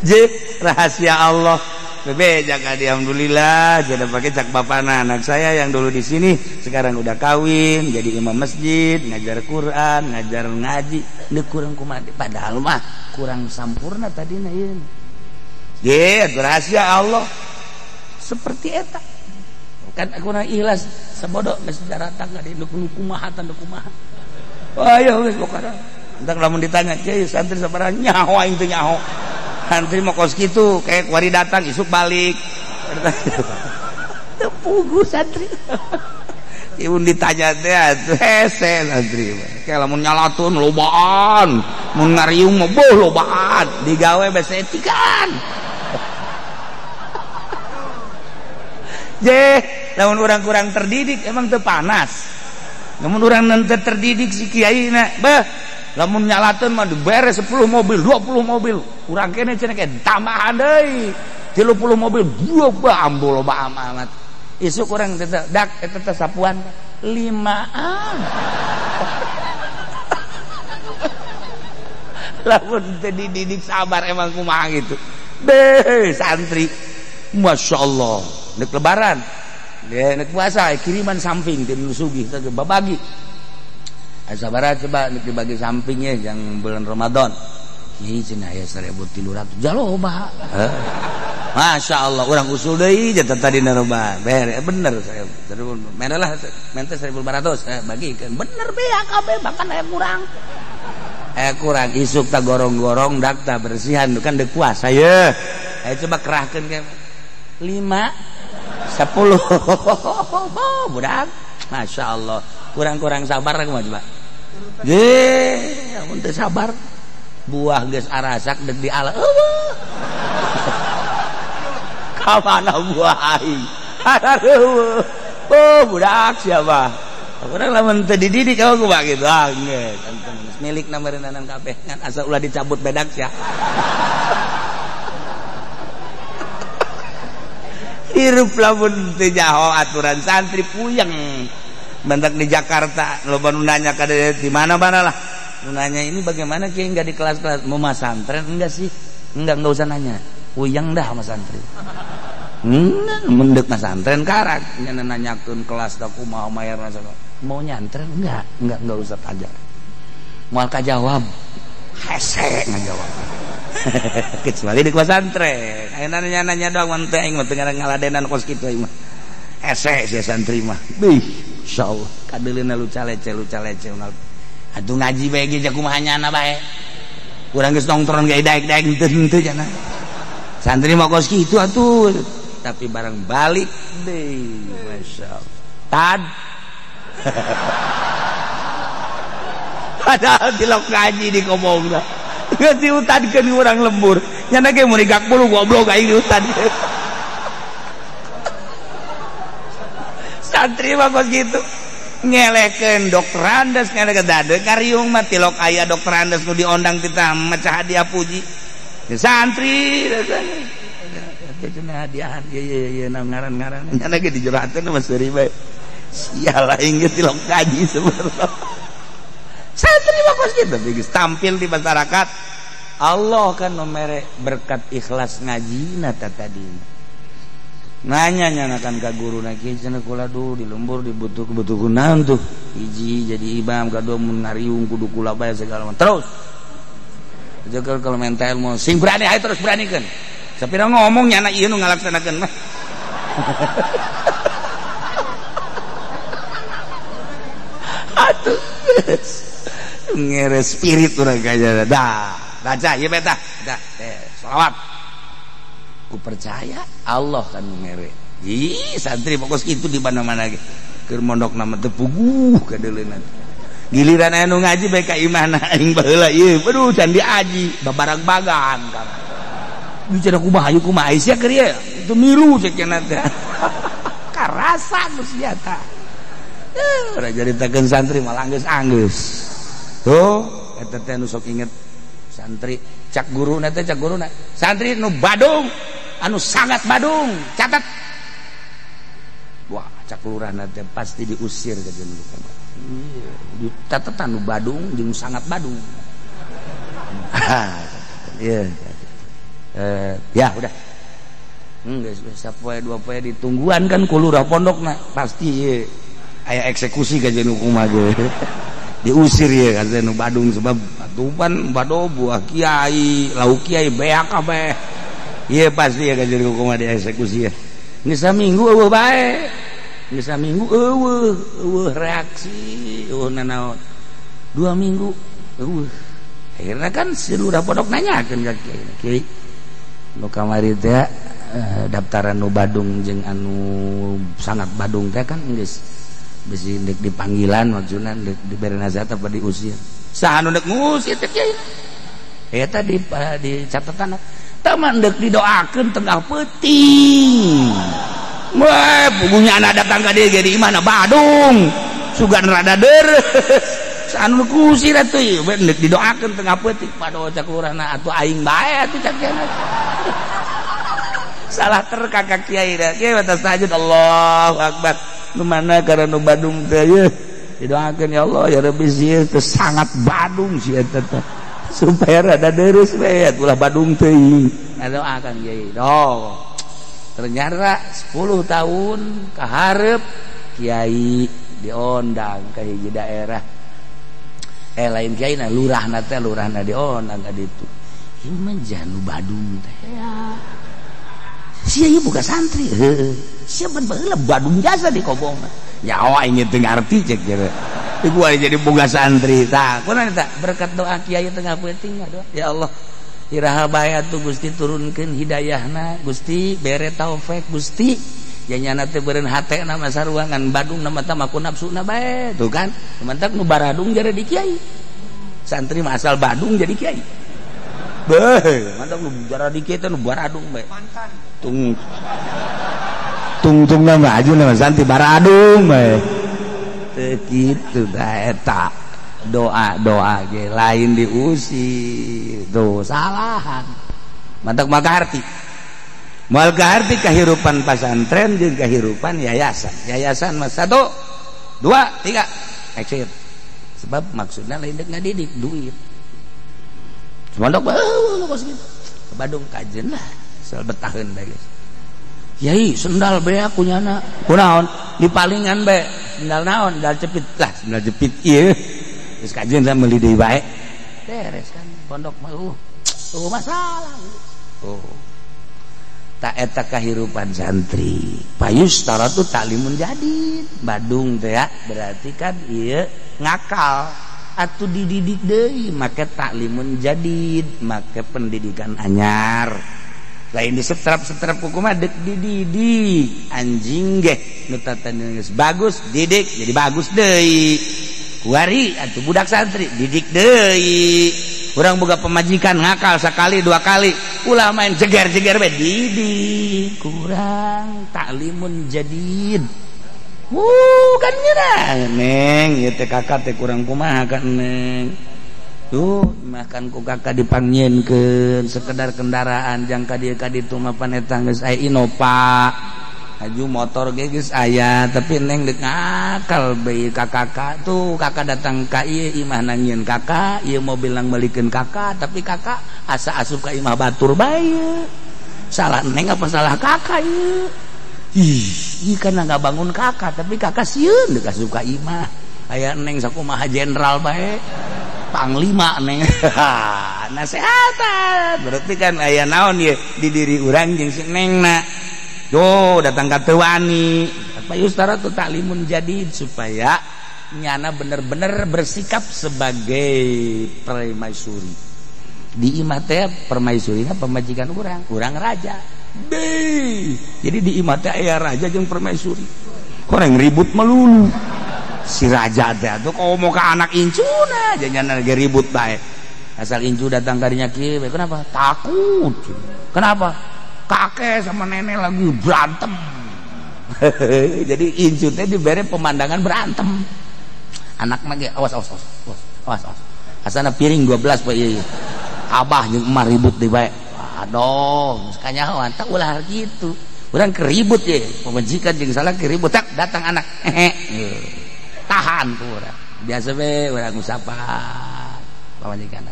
Je rahasia Allah. Bebe jaga di alhamdulillah jadi pakai cak bapana anak saya yang dulu di sini sekarang udah kawin jadi imam masjid ngajar Quran ngajar ngaji ini kurang kumaha padahal mah kurang sampurna tadina ieu. Je rahasia Allah seperti eta kan aku na ikhlas sabodo geus daratang ka di kumaha tanda kumaha. Ayo geus pokona entar lamun ditanya kieu santri sabaraha nyaho aing teu nyaho. Santri mau kos gitu kayak kuari datang isuk balik. Tepugu santri. Ibu ditanya teh atuh hese santri. Kayak lamun nyalatun lobaan, mun ngariung mah boh lobaan, digawe bese etikan. Je, lamun urang kurang terdidik emang teu panas. Lamun urang teu terdidik si kiai na, beh lamun nyalateun mah dibere 10 mobil, 20 mobil. Urang kene cenah ke tambahan deui. 30 mobil, dua bah ambo loba amat. Isuk urang teh dak eta teh sapuan 5an. Lamun teu dididik sabar emang kumaha gitu. Beh, santri. Masya Allah, nek lebaran, nek puasa kiriman samping ti nu sugih teh babagi. Sabar coba nek dibagi sampingnya yang bulan Ramadan. Ieu cenah aya 1300 jaloba. Masya Allah urang usul deui jatah tadi naroba. Bere bener saya. Merelah mente 1500 bagikeun. Bener beak kabeh bahkan aya kurang. Kurang isuk ta gorong-gorong dak ta bersihan kan deuk puasa ye. Ayo coba kerahkeun ke 5 10. Budak. Masya Allah. Kurang-kurang sabar aku mah coba. Ye, amun teu sabar buah geus arasak deuk diala. Eueuh. Ka mana buah aing? Oh budak siapa? Urang lamun teu dididik aku kumaha kitu. Ah geus milik nameureunana kabeh ngan asa ulah dicabut bedak sia. Hirup lamun teu nyaho aturan santri puyeng. Mentak di Jakarta loba nu nanya ka di mana-mana lah. Nu nanya ini bagaimana kiai enggak di kelas-kelas mau masantren enggak sih? Enggak usah nanya. Puyeng dah sama santri. Mendek masantren karak nya nanyakeun kelas da kumaha mayarna segala. Mau nyantren enggak? Enggak usah tanya. Moal kajawab. Hese ngajawab. Kecuali di pesantren. Ayeuna nanya-nanya doang mun teh aing mah teu ngaladenan kos kitu aing mah. Hese sia santri mah. Bih, insyaallah kadeuleuna luca lece. Atuh ngaji bae ge kumaha nyana bae. Urang geus nongtron ge daek-daek henteu cenah. Santri mah kos kitu atuh. Tapi barang balik deh, masyaallah. Tad. Padahal tilok ngaji di kobongna. Geus diutankeun urang lembur. Nyana ge mun digak bulu goblok aing diutan. Santri mah kos kitu. Ngelekeun dokter Andes ngelekeun dade kariung mah tilok aya dokter Andes nu diondang titah mecah hadiah puji. Santri rasana. Cenah hadiahan ieu ieu ngaran-ngaran nyana ge dijerakeun mah seuri bae. Sial aing ge tilok ngaji sebenarnya. Santri mah kos kitu geus tampil di masyarakat. Allah kan nomere berkat ikhlas ngajina ta tadi. Nanya nyanakan ka guruna kieu cenah kula duh di lembur dibutuh-butuh naon tuh. Hiji jadi imam kadua mun ngariung kudu kula bae segala macam. Terus. Jagal kalau minta ilmu sing berani ayo terus beranikeun. Sapira ngomong nyana ieu nu ngalaksanakeun mah. Atuh ngere spirit urang kaya dah baca ieu beta dah selawat. Ku percaya Allah kan ngere. Ih santri fokus kitu di mana-mana ge. Keur mondokna mah teu puguh kadeuleuna. Giliran aya nu ngaji bae ka imahna aing baheula ieu. Aduh can diaji babarang-bagan kan. Bicara kumaha ieu kumaha sia keur ieu. Itu milu cek cenah teh. Karasa nu sia ta. Ora jaritakeun santri malah anggeus-anggeus. Tuh eta teh nu sok inget santri cak guruna teh cak guruna. Santri nu badung anu sangat badung, catat. Wah, cak lurahna teh pasti diusir ka jeung iya, dicatetan nu badung jeung sangat badung. Iya. Ya udah. Geus sapoe dua poe ditungguan kan ku lurah pondokna pasti ieu aya eksekusi ka jeung kumaha ge. Diusir ya ka nu badung sebab atupan bado buah kiai, lauk kiai beak kabeh. Ieu pasti ya ka jeung kumaha dieksekusi ya. Geus saminggu eueuh bae. Geus saminggu eueuh, eueuh reaksi, eueuh nanaon. 2 minggu eueuh. Akhirna kan si lurah pondok nanyakeun ka kiai. Kiai nu kamari teh daftaran nu badung jeung anu sangat badung teh kan geus bisi deuk dipanggilan maksudna deuk dibere nasihat apa diusir. Saha nu deuk ngusir teh kiai? Eta di catatan tah mah deuk didoakeun tengah peuting. Wah, puguhnya anak datang ka dieu ge di imahna badung. Sugan rada deres. Anu kusir atuh ieu deuk didoakeun tengah peuting padoh cak lurahna atuh aing bae atuh cak kiai. Salah terka ka kiai da. Kiai batas tahajud Allahu akbar. Nu mana karena nu badung teh ieu didoakeun ya Allah ya Rabbi sieun teh sangat badung sieun teh. Supaya rada deres bae ulah badung teuing. Ngadoakeun kiai. Doh. Ternyata 10 tahun kaharep kiai diondang ke hiji daerah. Lain kiai na lurahna teh lurahna diondang ka ditu. Ieu mah janu badung teh. Sia ieu buka santri. Heueuh. Sia ban baheula badung jasa di kobongna. Nyawa aing teu ngarti cek jere. Ieu jadi boga santri. Tah, kunaon eta berkat doa kiai tengah peuting doa. Ya Allah, iraha bae atuh Gusti turunkeun hidayahna, Gusti bere taufik Gusti. Janyana teh beureun hatena mah saruangan badung na mah ku nafsuna bae. Tuh kan, mantak nu baradung jare di kiai. Santri mah asal badung jadi kiai. Beuh, mantap lu bicara dikit nu baradung bae. Tung tungtungna mah aju mah santi baradung bae. Teu kitu da eta. Doa-doa ge lain diusir. Tuh salahan. Mantak maka arti. Moal kaharti kahirupan pasantren jeung kahirupan yayasan. Yayasan mah 1 2 3 exit. Sebab maksudna lain deuk ngadidik duit. Pondok beuh kos kitu. Ke Bandung kajen lah, asal betaheun bae geus. Yai sendal bae aku nyana. Kunaon? Dipalingan bae. Sendal naon? Sendal jepit lah, sendal jepit ieu. Geus kajen lah meuli deui bae. Beres kan pondok mah masalah. Oh. Tak eta kahirupan santri. Payus taratu taklimun jadid. Badung teh ya, berarti kan ieu ngakal atuh dididik deui make taklimun jadid, make pendidikan anyar. Lain disetrap-setrap kumaha deuk dididik. Anjing ge nu tatana geus bagus didik jadi bagus deui. Kuari atuh budak santri didik deui. Urang boga pemajikan ngakal sekali dua kali ulah main jeger-jeger bae didik kurang taklimun jadid. Kan nyeurang neng ieu teh kakak teh kurang kumaha kan neng. Tuh makan ku kakak dipangnyeunkeun sekedar kendaraan jang ka dieu ka ditu mah pan eta geus aya Innova. Aju motor ge geus aya tapi neng deuk ngakal bae ka kakak tuh kakak datang ka ieu imah nangieun kakak ieu mobil nang meulikeun kakak tapi kakak asa asup ka imah batur bae. Salah neng apa salah kakak ieu? Ih, kan nggak bangun kakak tapi kakak sieun deuk asup ka imah. Aya neng sakumaha jenderal bae. Panglima neng. Nasehatan. Berarti kan aya naon ieu di diri urang jeung si nengna. Yo datang ka teu wani. Apa yustara tu taklimun jadid supaya nyana bener-bener bersikap sebagai permaisuri. Di imah teh permaisurina pemajikan urang, urang raja. Deh. Jadi di imah teh aya raja jeung permaisuri. Korang ribut melulu. Si raja teh atuh komo ka anak incuna janyana ge ribut bae. Asal incu datang kadinya kieu, kenapa? Takut. Kenapa? Kakek sama nenek lagi berantem. Jadi incu teh dibere pemandangan berantem. Anak mah ge awas awas awas awas awas. Asana piring 12 poe ieu. Abah jeung emak ribut deui bae. Aduh, kanyahoan tah ulah kitu. Urang keribut ye, pamajikan jeung salah keribut tak datang anak. Tahan ku urang. Biasa we urang ngusapan pamajikan.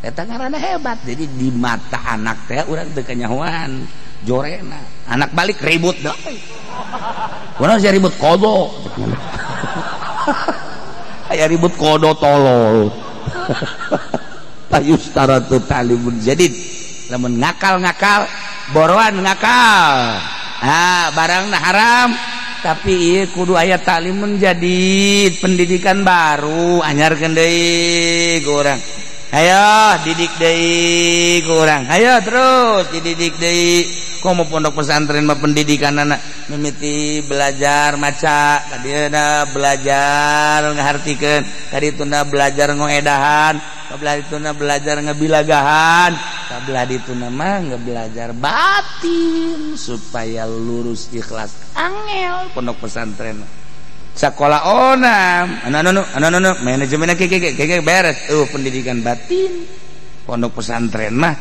Eta ngaranna hebat. Jadi di mata anak teh urang teu kanyahoan jorena. Anak balik ribut deui. Kunaon sia ribut kodo. Aya ribut kodo tolol. Payustaratu talimun jadid. Lamun ngakal-ngakal, boroan ngakal. Ah, barangna haram tapi ieu kudu aya taklimun jadid, pendidikan baru anyarkeun deui ku urang. Ayo didik deui ku urang. Ayo terus dididik deui. Komo pondok pesantren mah pendidikan anak mimiti belajar maca, kadieuna belajar ngahartikeun, kadituna belajar ngoedahan, kabelah dituna belajar ngebilagahan, kabelah dituna mah ngebelajar batin supaya lurus ikhlas. Angel pondok pesantren. Sekolah onam, anu anu anu manajemenna kieu beres. Pendidikan batin pondok pesantren mah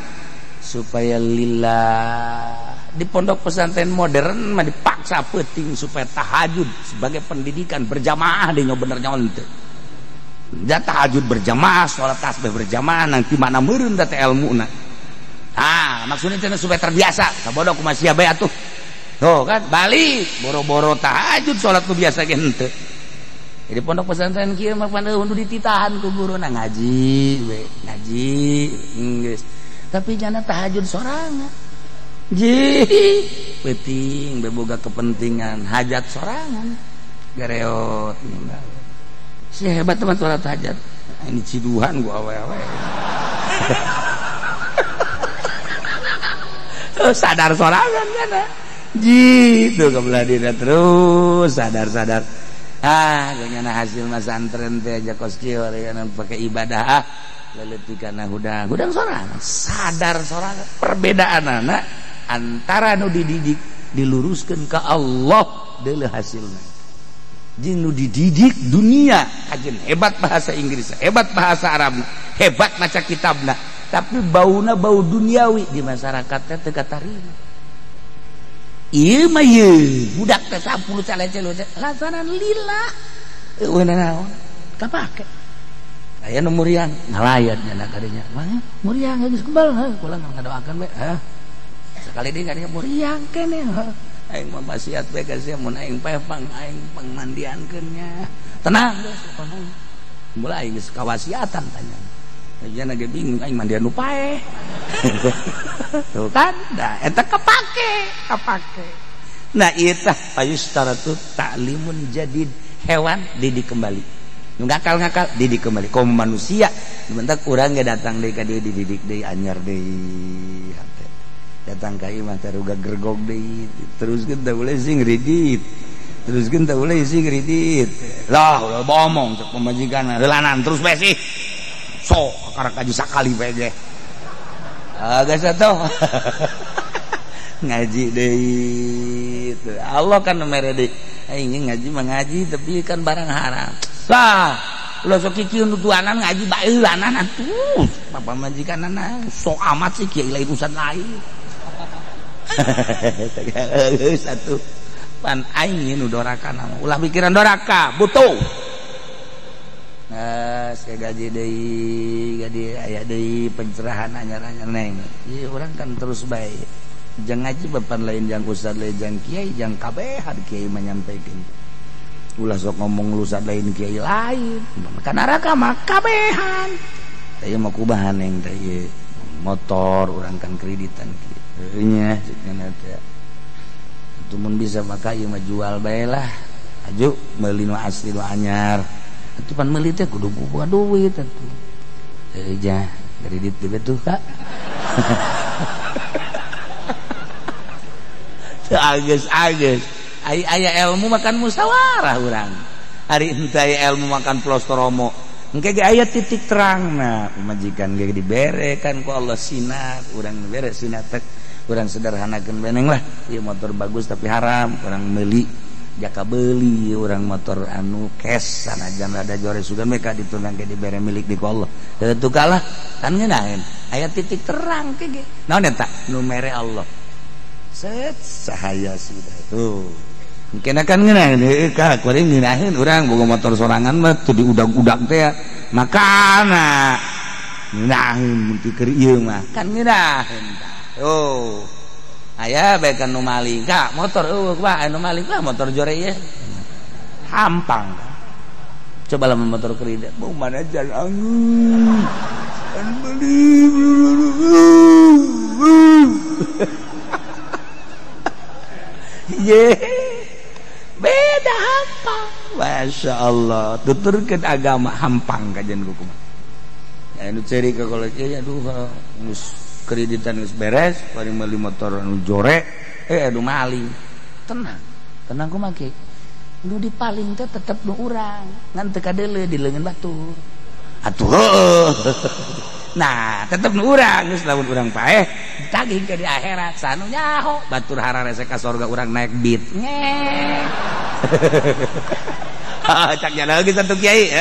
supaya lillah. Di pondok pesantren modern mah dipaksa peuting supaya tahajud sebagai pendidikan berjamaah deh bener nyaon teu. Da tahajud berjamaah, salat tasbih berjamaah nanti mana meureun da teh elmuna. Ah, maksudnya cenah supaya terbiasa. Sabodo kumaha sia bae atuh. Tuh kan balik boro-boro tahajud salat nu biasa ge henteu. Jadi pondok pesantren kieu mah pan eueuh dititahan ku guruna ngaji we, ngaji geus. Tapi jana tahajud sorangan. Ji, penting beboga kepentingan hajat sorangan. Gareot nimbal. Si hebat teman salat hajat. Ini ciduhan gua awe-awe. Sadar sorangan kan. Ji, tuh kebelah diri terus sadar-sadar. Ah, geunyana hasil masantren teh aja kos kieu pakai ibadah. Ah, Leleutikana hudang, hudang sorangan, sadar sorangan. Perbedaan anak antara nu dididik diluruskan ke Allah deuleu hasilna. Jeung nu dididik dunia kajen hebat bahasa Inggris, hebat bahasa Arab, hebat maca kitabna, tapi bauna bau duniawi di masyarakatnya teu katarima. Ieu mah ieu budak teh 10 calece lantaran lila. Eueuh naon? Kapake. Aya nu muriang ngalayat nya kadinya. Mah muriang geus kebal heuh kula ngadoakeun we. Heuh. Sekali deui kadinya muriang keneh heuh. Aing mah maksiat bae ka sia mun aing paeh pang aing pangmandiankeun nya. Tenang geus pokona. Mulai geus kawasiatan tanya. Ayeuna ge bingung aing mandian nu paeh. Tuh kan, da eta kapake, kapake. Nah ieu tah payustaratu ta'limun jadid, hewan didik kembali. Nu ngakal-ngakal didik kembali. Komo manusia, bentak urang ge datang deui ka dieu dididik deui anyar deui. Datang ka imah teh ruga gergok deui, teruskeun teh boleh sing ridit. Teruskeun teh boleh sing ridit. Lah ulah bomong cek pamajikan heulanan terus bae sih. Sok karak aja sakali bae ge. Ah geus atuh. Ngaji deui. Allah kan mere deui. Aing ngaji mah ngaji tapi kan barang haram. Lah, ulah sok kieu nutuanan ngaji bae heulanan atuh. Papa majikanana sok amat sih kiai lain urusan lain. Satu pan aing nu doraka nama ulah pikiran doraka butuh. Nah, saya gaji deui, gaji aya deui pencerahan anyar-anyar neng. Ieu urang kan terus bae. Jang ngaji bepan lain jang ustad lain jang kiai jang kabehan kiai menyampaikan. Ulah sok ngomong lu ustad lain kiai lain. Kan neraka mah kabehan. Teh mah kubahan neng teh ieu motor urang kan kreditan kieu. Nya cenah teh. Atuh mun bisa maka ieu mah jual bae lah. Aju meuli nu asli nu anyar. Atuh pan meuli teh kudu boga duit atuh. Heuh jah, kredit teh tuh Kak. Teu ageus-ageus. Ai aya ilmu makan musyawarah urang. Ari henteu aya ilmu makan plostoromo. Engke ge aya titik terangna, pamajikan ge dibere kan ku Allah sinar, urang dibere sinar teh. Urang sederhanakeun beneng lah, ieu motor bagus tapi haram, urang meuli jaka beli urang motor anu cash sanajan rada jore sugan mereka ditunang ke dibere milik di ku Allah. Teu kalah kan ngeunaheun. Aya titik terang ke ge. Naon eta? Nu mere Allah. Set cahaya sudah tuh. Mungkin akan ngeunaheun heueuh ka kuring ngeunaheun urang boga motor sorangan mah teu diudag-udag teh makana ngeunaheun mun ti keur ieu mah kan ngeunaheun. Oh. Aya bae kan nu maling ka motor eueuh bae nu maling lah motor jore ieu. Hampang. Coba lamun motor kredit, bau mana jalan. Kan beli. Ye. Beda hampang. Masya Allah, tuturkeun agama hampang kajian kumaha. Ya nu ceri ka kolot kieu aduh geus kreditan geus beres, paling meuli motor anu jore, anu maling. Tenang, tenang kumaha kieu. Nu dipaling teh tetep nu urang, ngan teu kadeuleu di leungeun batur. Atuh heueuh. Nah, tetep nu urang geus lamun urang paeh ditagih ke di akhirat sanu nyaho batur hararese ka sorga urang naik beat. Ngeh. Cak nyana geus atuh kiai,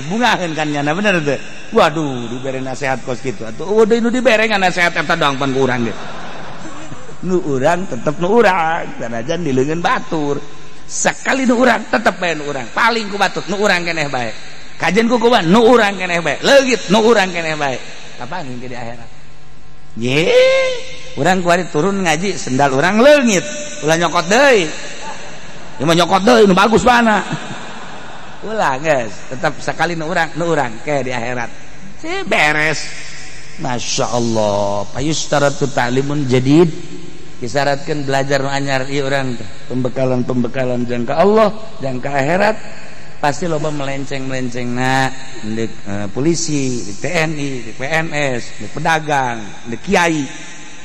bungaheun kan nyana bener teu. Waduh, dibere nasihat kos kitu atuh. Eueuh deui nu dibere ngan nasihat eta doang pan ku urang ge. Nu urang tetep nu urang, sanajan di leungeun batur. Sekali nu urang tetep bae nu urang, paling ku batur nu urang keneh bae. Kajen ku kumaha nu urang keneh bae, leungit nu urang keneh bae. Kapan ke di akhirat? Ye, urang kuari turun ngaji sendal urang leungit, ulah nyokot deui. Ieu mah nyokot deui nu bagus mana. Ulah geus, tetep sekali nu urang ke di akhirat. Si beres. Masya Allah, payustaratu ta'limun jadid. Disyaratkeun belajar nu anyar ieu urang pembekalan-pembekalan jangka Allah, jangka akhirat. Pasti loba melenceng-melenceng na di polisi, di TNI, di PNS, di pedagang, di kiai.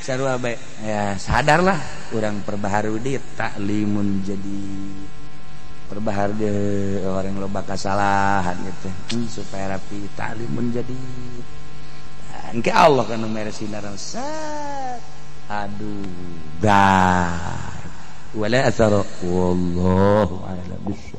Sarua bae. Ya sadarlah urang perbaharui di taklimun jadi perbaharui di orang loba kasalahan gitu supaya rapi taklimun jadi. Engke Allah kan mere sinar set. Aduh, dah. Wala athara, wallahu a'lam bissawab.